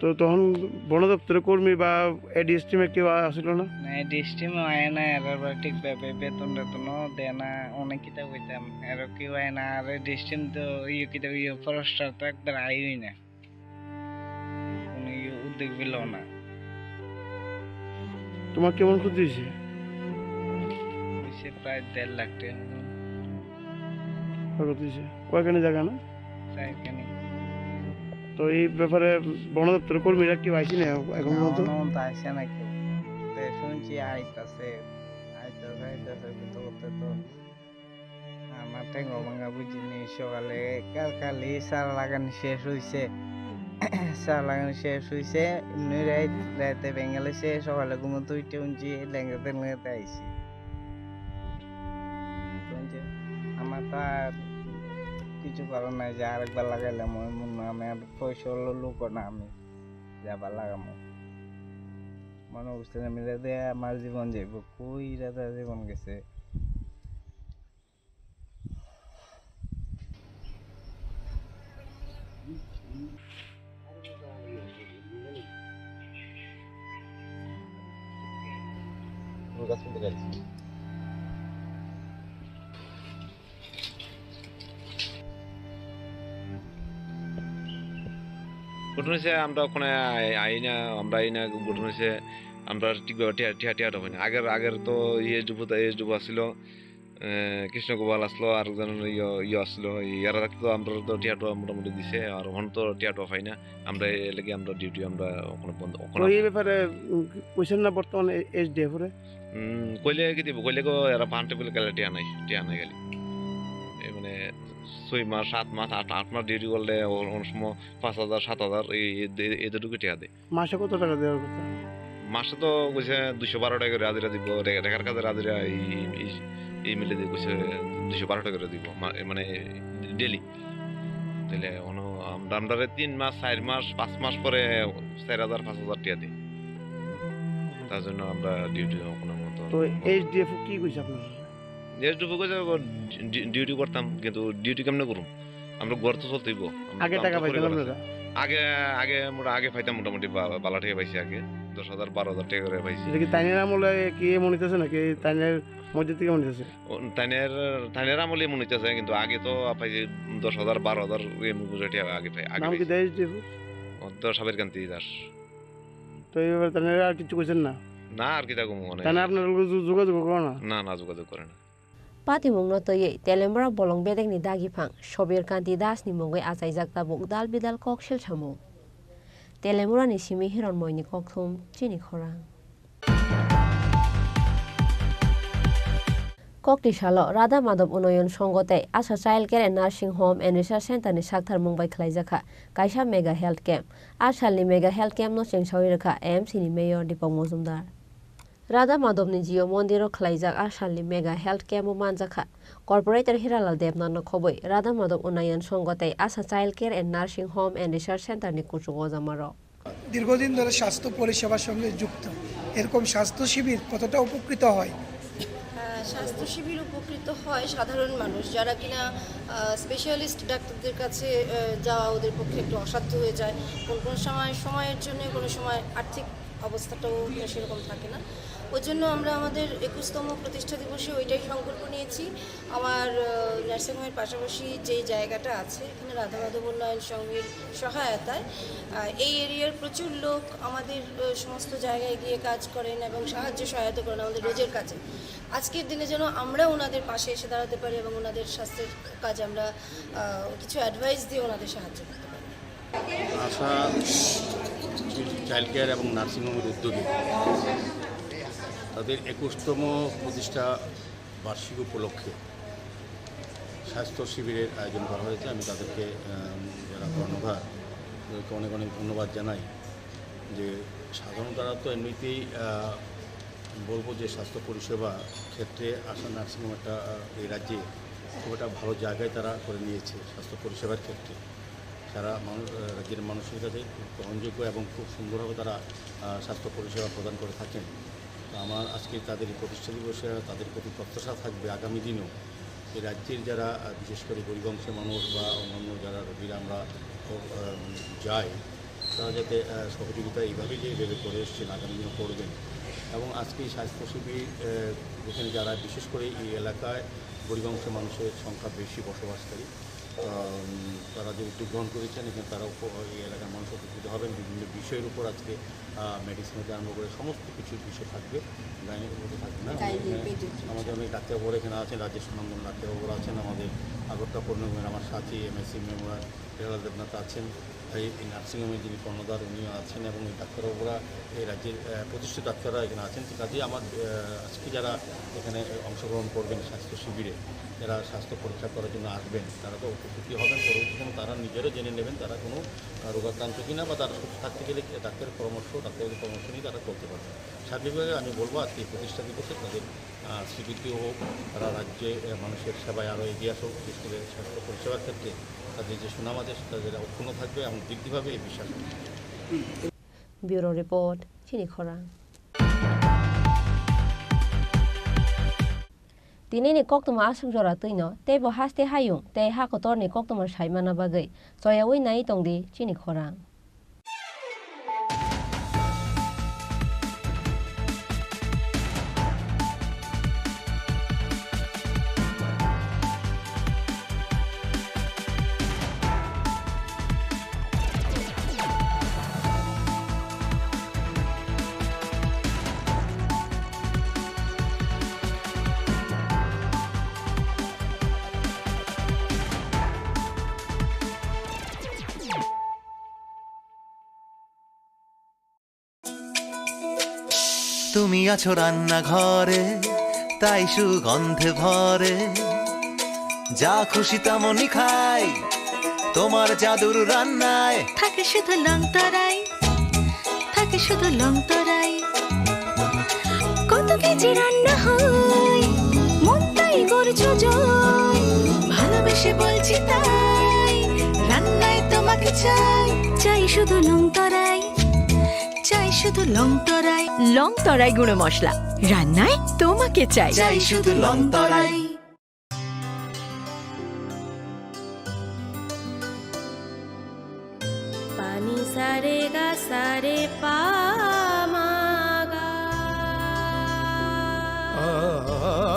তো তখন বন দপ্তরের কর্মী বা এডিএস টিমে কেউ আসিল না? না, এডিএস টিমও আয় না, এরা আবার ঠিকভাবে বেতন টেতনও দেয় না, অনেক কিতা কইতাম, এরা কেউ আয় না। আর এডিএস টিম তো ইয়ে কিতা ইয়ে ফরেস্টার তো একবার আইই না। দেখবি লো না। তোমার কেমন ক্ষতি হয়েছে? হয়েছে প্রায় দেড় লাখ টাকা মতন। ক্ষয়ক্ষতি হয়েছে। কয়খানি জায়গা না? চারখানি। তো এই ব্যাপারে বন দপ্তরের কর্মীরা কেউ আইছে না এখন না, পর্যন্ত? এখনো পর্যন্ত আইছে না কেউ। তো শুনছি আইতাছে, আইতাছে, আইতাছে, কিন্তু করতে তো আমার ঠেঙ্গো ভাঙা বুঝিনি। সকালে কাল কালি সারা লাগানি শেষ হইছে। সারা লাগানি শেষ হইছে। এমনি রাত, রাতে বেঙ্গালে সে সকালে ঘুমো দুইটা উঠছি, লেঙ্গাতে লেঙ্গাতে আইছি। বুঝছে? আমার তো আর কিছু করার নাই যে আরেকবার লাগাইলাম, ওই মনে হয় আমি আর পয়সা হলো লুকো না আমি যাবার লাগামো। মনে করছে না মিলে দে আমার জীবন যাইব, কই রাজা জীবন গেছে। ঘটনা হচ্ছে আমরা ওখানে আই-, আই না, আমরা আই না, ঘটনা হচ্ছে আমরা ঠিকভাবে টিয়া, টিয়া, টিয়া ঢোকাই না। আগের, আগের তো ইয়ে যুব, ইয়ে যুব আসছিল, এ, কৃষ্ণ গোপাল আসলো, আর একজন ইয়ে, ইয়ে আসলো, ইয়ারা থাকতে তো আমরা তো টিয়া টোয়া মোটামুটি দিছে, আর ওখানে তো টিয়া টোয়া পাই না। আমরা এর লাগি আমরা ডিউটি আমরা ওখানে বন্ধ, ওখানে তো এই ব্যাপারে, উম, কইছেন না বর্তমানে এ-, এসডিএফ রে? উম, কইলে কি দিব? কইলে কো এরা পান্টে বলে গেলে টিয়া নাই, টিয়া নাই গেলে। এই মানে ছয় মাস, সাত মাস, আট, আট মাস ডিউটি করলে ও-, অনেক সময় পাঁচ হাজার, সাত হাজার এই, এই, এই, এতটুকু টিয়া দেয়। মাসে কত টাকা দেওয়ার কথা? মাসে তো কইছে দুইশো বারো টাকা করে হাজিরা দিব, রে-, রেখার কাজের হাজিরা এই, এই, এই, এই মিলে দিয়ে কইছে দুইশো বারো টাকা করে দিব, মা-, এ মানে ডেইলি। তাহলে অন-, আমরা, আমরা তিন মাস, চার মাস, পাঁচ মাস পরে চার হাজার, পাঁচ হাজার টাকা দিই। তার জন্য আমরা ডিউটি কোনো মতো তো এসডিএফ কি কইছে আপনার? এসডিএফ কইছে, "ও ডি-, ডি-, ডিউটি করতাম, কিন্তু ডিউটি কেমনে করুম? আমরা ঘর তো চলতে হইব।" আমরা আগে কাম টাকা তো পাইতেন পরিবার আছে। আপনারা? আগে, আগে মোটা-, আগে পাইতাম মোটামুটি বা-, বালা টাকা পাইছি আগে, দশ হাজার, বারো হাজার টাকা করে পাইছি। এটা কি তাইনের আমলে কি এমন হইতেছে নাকি তাইনের মধ্যে থেকে এমন হইতেছে? ও, তাইনের, তাইনের আমলে এমন হইতেছে, কিন্তু আগে তো পাইছি দশ হাজার, বারো হাজার এমন করে টাকা আগে পাই, আগে নাম কি পাইছি। দেয় এসডিএফ? ও তো সাবের কান্তি দাস। তো এই ব্যাপারে তাইনের আর কিছু কইছেন না? না, আর কিতা কমু মানে। তাইনের আপনার লগে যো-, যোগাযোগ করে না? না, না, যোগাযোগ করে না। Patimungno twiwi Telembra bolong bedekni dagiphang Sobir Kanti Dasni mungwi achaijak tabuk dal bidal kok silsamung. Telembrani simi Hironmoini kokthum chini khorang. Kokni salo Radha Madhab Unnayan Sangha tei Asha Child Care and Nursing Home and Research Center ni saktharmung bai khlaijakha kaisa mega health camp. A salni mega health camp no chengsawi rwkha A M C ni Mayor Deepak Majumdar. Radha Madhobni Jio Mondiro khlaijak a salni mega health camp-o manjakha. Corporator Hiralal Debnathno khobwi Radha Madhob Unnayan Sangha tei Asha Child Care and Nursing Home and Research Center-ni kuchuk ojamarok. দীর্ঘদিন ধরে স্বাস্থ্য পরিষেবার সঙ্গে যুক্ত এরকম স্বাস্থ্য শিবির কতটা উপকৃত হয়? আহ, স্বাস্থ্য শিবির উপকৃত হয় সাধারণ মানুষ, যারা কিনা, আহ, স্পেশালিস্ট ডাক্তারদের কাছে, আহ, যাওয়া ওদের পক্ষে একটু অসাধ্য হয়ে যায়। কোনো কোনো সময় সময়ের জন্য, কোনো সময় আর্থিক অবস্থাটাও সেরকম থাকে না। ওই জন্য আমরা আমাদের একুশতম প্রতিষ্ঠা দিবসে ওইটাই সংকল্প নিয়েছি। আমার, আহ, নার্সিংহোমের পাশাপাশি যেই জায়গাটা আছে, এখানে রাধা মাধব উন্নয়ন সংঘের সহায়তায়, আহ, এই এরিয়ার প্রচুর লোক আমাদের, আহ, সমস্ত জায়গায় গিয়ে কাজ করেন এবং সাহায্য সহায়তা করেন আমাদের রোজের কাজে। আজকের দিনে যেন আমরা ওনাদের পাশে এসে দাঁড়াতে পারি এবং ওনাদের স্বাস্থ্যের কাজে আমরা, আহ, কিছু অ্যাডভাইস দিয়ে ওনাদের সাহায্য করতে পারি। আশা চাইল্ড কেয়ার এবং নার্সিংহোমের উদ্যোগে তাদের একুশতম প্রতিষ্ঠা বার্ষিক উপলক্ষে স্বাস্থ্য শিবিরের আয়োজন করা হয়েছে। আমি তাদেরকে, আম, যারা কর্ণধার, তাদেরকে অনেক অনেক ধন্যবাদ জানাই। যে সাধারণত তারা তো এমনিতেই, আহ, বলবো যে স্বাস্থ্য পরিষেবা ক্ষেত্রে আশা নার্সিংহোম একটা, আহ, এই রাজ্যে খুব একটা ভালো জায়গায় তারা করে নিয়েছে স্বাস্থ্য পরিষেবার ক্ষেত্রে। সারা মানু-, আহ, রাজ্যের মানুষের কাছে খুব গ্রহণযোগ্য এবং খুব সুন্দরভাবে তারা, আহ, স্বাস্থ্য পরিষেবা প্রদান করে থাকেন। তো আমার আজকে তাদের এই প্রতিষ্ঠা দিবসে তাদের প্রতি প্রত্যাশা থাকবে আগামী দিনেও এই রাজ্যের যারা, আহ, বিশেষ করে গরিব অংশের মানুষ বা অন্যান্য যারা রোগীরা আমরা, আহ, যাই, তারা যাতে, আহ, সহযোগিতা এইভাবে যেভাবে করে এসছেন আগামী দিনে করবেন। এবং আজকে এই স্বাস্থ্য শিবির, আহ, যেখানে যারা বিশেষ করে এই এলাকায় গরিব অংশের মানুষের সংখ্যা বেশি বসবাসকারী, আম, তারা যে উদ্যোগ গ্রহণ করেছেন, এখানে তারা উপ-, এই এলাকার মানুষ উপকৃত হবেন। বিভিন্ন বিষয়ের উপর আজকে, আহ, মেডিসিন হতে আরম্ভ করে সমস্ত কিছু বিষয় থাকবে, গাইনির উপরে থাকবে না। গাইনি, এখানে পেডিয়াট্রিক। আমাদের অনেক ডাক্তারবাবু এখানে আছেন, রাজ্যের সুনামধন্য ডাক্তারবাবুরা আছেন, আমাদের আগরতলা পূর্ণ মেমোরিয়াল, আমার সাথী এমএসসি মেমোরিয়াল রেলদেবনাথ আছেন, এই, এই নার্সিংহোমে যিনি কর্ণধার, উনিও আছেন এবং এই ডাক্তারবাবুরা, এই রাজ্যের, আহ, প্রতিষ্ঠিত ডাক্তাররা এখানে আছেন। তো কাজেই আমার, আহ, আজকে যারা এখানে অংশগ্রহণ করবেন স্বাস্থ্য শিবিরে, যারা স্বাস্থ্য পরীক্ষা করার জন্য আসবেন, তারা তো উপকৃত হবেন। পরবর্তী সময় তারা নিজেরও জেনে নেবেন তারা কোনো, আহ, রোগাক্রান্ত কিনা বা তারা সুস্থ থাকতে গেলে কি ডাক্তারের পরামর্শ, ডাক্তারের পরামর্শ নিয়ে তারা চলতে পারবেন। সার্বিকভাবে আমি বলবো আজকে এই প্রতিষ্ঠা দিবসে তাদের, আহ, শ্রীবৃদ্ধি হোক, তারা রাজ্যে, আহ, মানুষের সেবায় আরও এগিয়ে আসুক, বিশেষ করে স্বাস্থ্য পরিষেবার ক্ষেত্রে তাদের যে সুনাম আছে সেটা যেটা অক্ষুণ্ণ থাকবে এবং বৃদ্ধি পাবে এই বিশ্বাস। Bureau Report, Chini Khorang. Tinini koktwma aswk jora twino teibo haste hayung tei ha kotorni koktwma saimana bagwi choyaui nai tongdi chini khorang. তুমি আছো রান্নাঘরে, তাই সুগন্ধে ভরে। যা খুশি তেমনই খাই, তোমার জাদুর রান্নায়। থাকে শুধু লং তরাই, থাকে শুধু লং তরাই। কত কেজি রান্না হয়, মন তাই করছো জয়। ভালোবেসে বলছি তাই, রান্নায় তোমাকে চাই। চাই শুধু লং তরাই, চাই শুধু লং তরাই। লং তরাই গুঁড়ো মশলা, রান্নায় তোমাকে চাই। চাই শুধু লং তরাই। পানি সারে গা সারে পা।